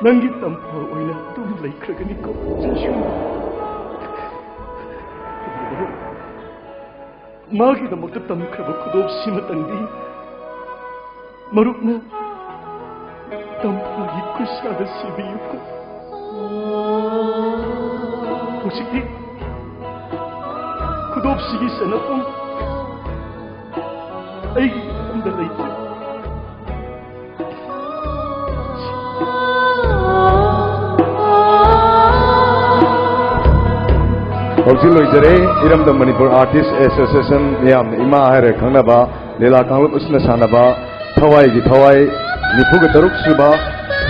ꯅꯪꯒꯤ ꯇꯝꯐꯥ ꯑꯣꯏꯅ ꯑꯗꯨꯝ ꯂꯩꯈ꯭ꯔꯒꯅꯤꯀꯣ꯫ ꯃꯥꯒꯤꯗꯃꯛꯇ ꯇꯝꯈ꯭ꯔꯕ ꯈꯨꯗꯣꯞꯁꯤꯃꯇꯪꯗꯤ ꯃꯔꯨꯞꯅ ꯇꯝꯐꯥꯒꯤ ꯈꯨꯠꯁꯥꯗ ꯁꯤꯕꯤꯌꯨꯀꯣ꯫ ꯍꯧꯖꯤꯛꯇꯤ ꯈꯨꯗꯣꯞꯁꯤꯒꯤ ꯆꯟꯅꯐꯝ ꯑꯩꯒꯤ ꯏꯐꯝꯗ ꯂꯩꯇ꯭ꯔꯦ꯫ ꯍꯧꯖꯤꯛ ꯂꯣꯏꯖꯔꯦ ꯏꯔꯝꯗꯝ ꯃꯅꯤꯄꯨꯔ ꯑꯥꯔꯇꯤꯁ ꯑꯦꯁꯣꯁꯤꯌꯦꯁꯟ, ꯃꯤꯌꯥꯝꯅ ꯏꯃꯥ ꯍꯥꯏꯔ ꯈꯪꯅꯕ, ꯂꯤꯂꯥ ꯀꯥꯡꯂꯨꯞ ꯑꯁꯤꯅ ꯁꯥꯟꯅꯕ ꯊꯋꯥꯏꯒꯤ ꯊꯋꯥꯏ ꯅꯤꯐꯨꯒ ꯇꯔꯨꯛ ꯁꯨꯕ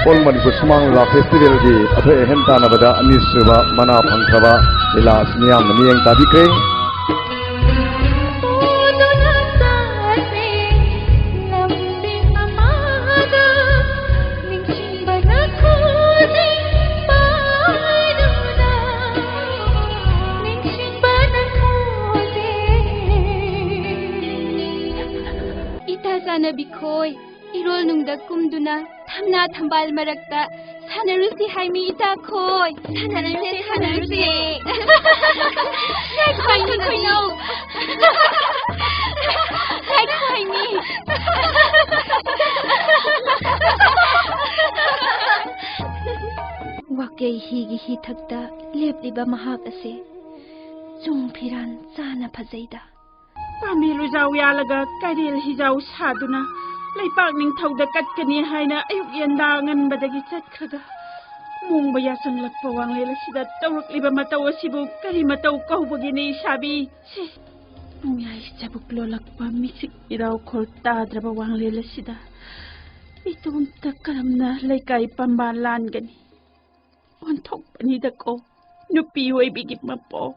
ꯑꯣꯜ ꯃꯅꯤꯄꯨꯔ ꯁꯨꯃꯥꯡ ꯂꯤꯂꯥ ꯐꯦꯁꯇꯤꯚꯦꯜꯒꯤ ꯑꯊꯣꯏ ꯑꯍꯦꯟ ꯇꯥꯟꯅꯕꯗ ꯑꯅꯤꯁꯨꯕ ꯃꯅꯥ ꯐꯪꯈ꯭ꯔꯕ ꯂꯤꯂꯥ ꯑꯁꯤ ꯃꯤꯌꯥꯝꯅ ꯃꯤꯠꯌꯦꯡ ꯇꯥꯕꯤꯈ꯭ꯔꯦ꯫ ꯆꯥꯅꯕꯤ ꯈꯣꯏ, ꯏꯔꯣꯜ ꯅꯨꯡꯗ ꯀꯨꯝꯗꯨꯅ ꯊꯝꯅꯥ ꯊꯝꯕꯥꯜ ꯃꯔꯛꯇ ꯁꯥꯟꯅꯔꯨꯁꯤ ꯍꯥꯏꯃꯤ ꯏꯇꯥ ꯈꯣꯏ꯫ ꯁꯥꯟꯅꯔꯨꯁꯦ, ꯁꯥꯟꯅꯔꯨꯁꯦ꯫ ꯉꯥꯏꯈꯣ ꯍꯥꯏꯃꯤ꯫ ꯀꯩꯅꯣ? ꯉꯥꯏꯈꯣ ꯍꯥꯏꯃꯤ꯫ ꯋꯥꯀꯩ ꯍꯤꯒꯤ ꯍꯤꯊꯛꯇ ꯂꯦꯞꯂꯤꯕ ꯃꯍꯥꯛ ꯑꯁꯦ ꯆꯨꯡ ꯐꯤꯔꯥꯟ ꯆꯥꯅ ꯐꯖꯩꯗ꯫ ꯄꯥꯝꯕꯤ ꯂꯨꯖꯥꯎ ꯌꯥꯜꯂꯒ ꯀꯩꯔꯦꯜ ꯍꯤꯖꯥꯎ ꯁꯥꯗꯨꯅ ꯂꯩꯄꯥꯛ ꯅꯤꯡꯊꯧꯗ ꯀꯠꯀꯅꯤ ꯍꯥꯏꯅ ꯑꯌꯨꯛ ꯌꯦꯟꯗꯥ ꯉꯟꯕꯗꯒꯤ ꯆꯠꯈ꯭ꯔꯒ ꯃꯣꯡꯕ ꯌꯥꯆꯪꯂꯛꯄ ꯋꯥꯡꯂꯦꯟ ꯑꯁꯤꯗ ꯇꯧꯔꯛꯂꯤꯕ ꯃꯇꯧ ꯑꯁꯤꯕꯨ ꯀꯔꯤ ꯃꯇꯧ ꯀꯧꯕꯒꯤꯅꯤ ꯏꯁꯥꯕꯤ? ꯁꯤ ꯅꯣꯡꯌꯥꯏ ꯆꯕꯨꯛ ꯂꯣꯜꯂꯛꯄ ꯃꯤꯆꯤꯛ ꯃꯤꯔꯥꯎꯈꯣꯜ ꯇꯥꯗ꯭ꯔꯕ ꯋꯥꯡꯂꯦꯟ ꯑꯁꯤꯗ ꯏꯇꯣꯝꯇ ꯀꯔꯝꯅ ꯂꯩꯀꯥꯏ ꯄꯥꯝꯕꯥꯟ ꯂꯥꯟꯒꯅꯤ? ꯑꯣꯟꯊꯣꯛꯄꯅꯤꯗꯀꯣ ꯅꯨꯄꯤ ꯑꯣꯏꯕꯤꯒꯤ ꯃꯄꯣꯛ꯫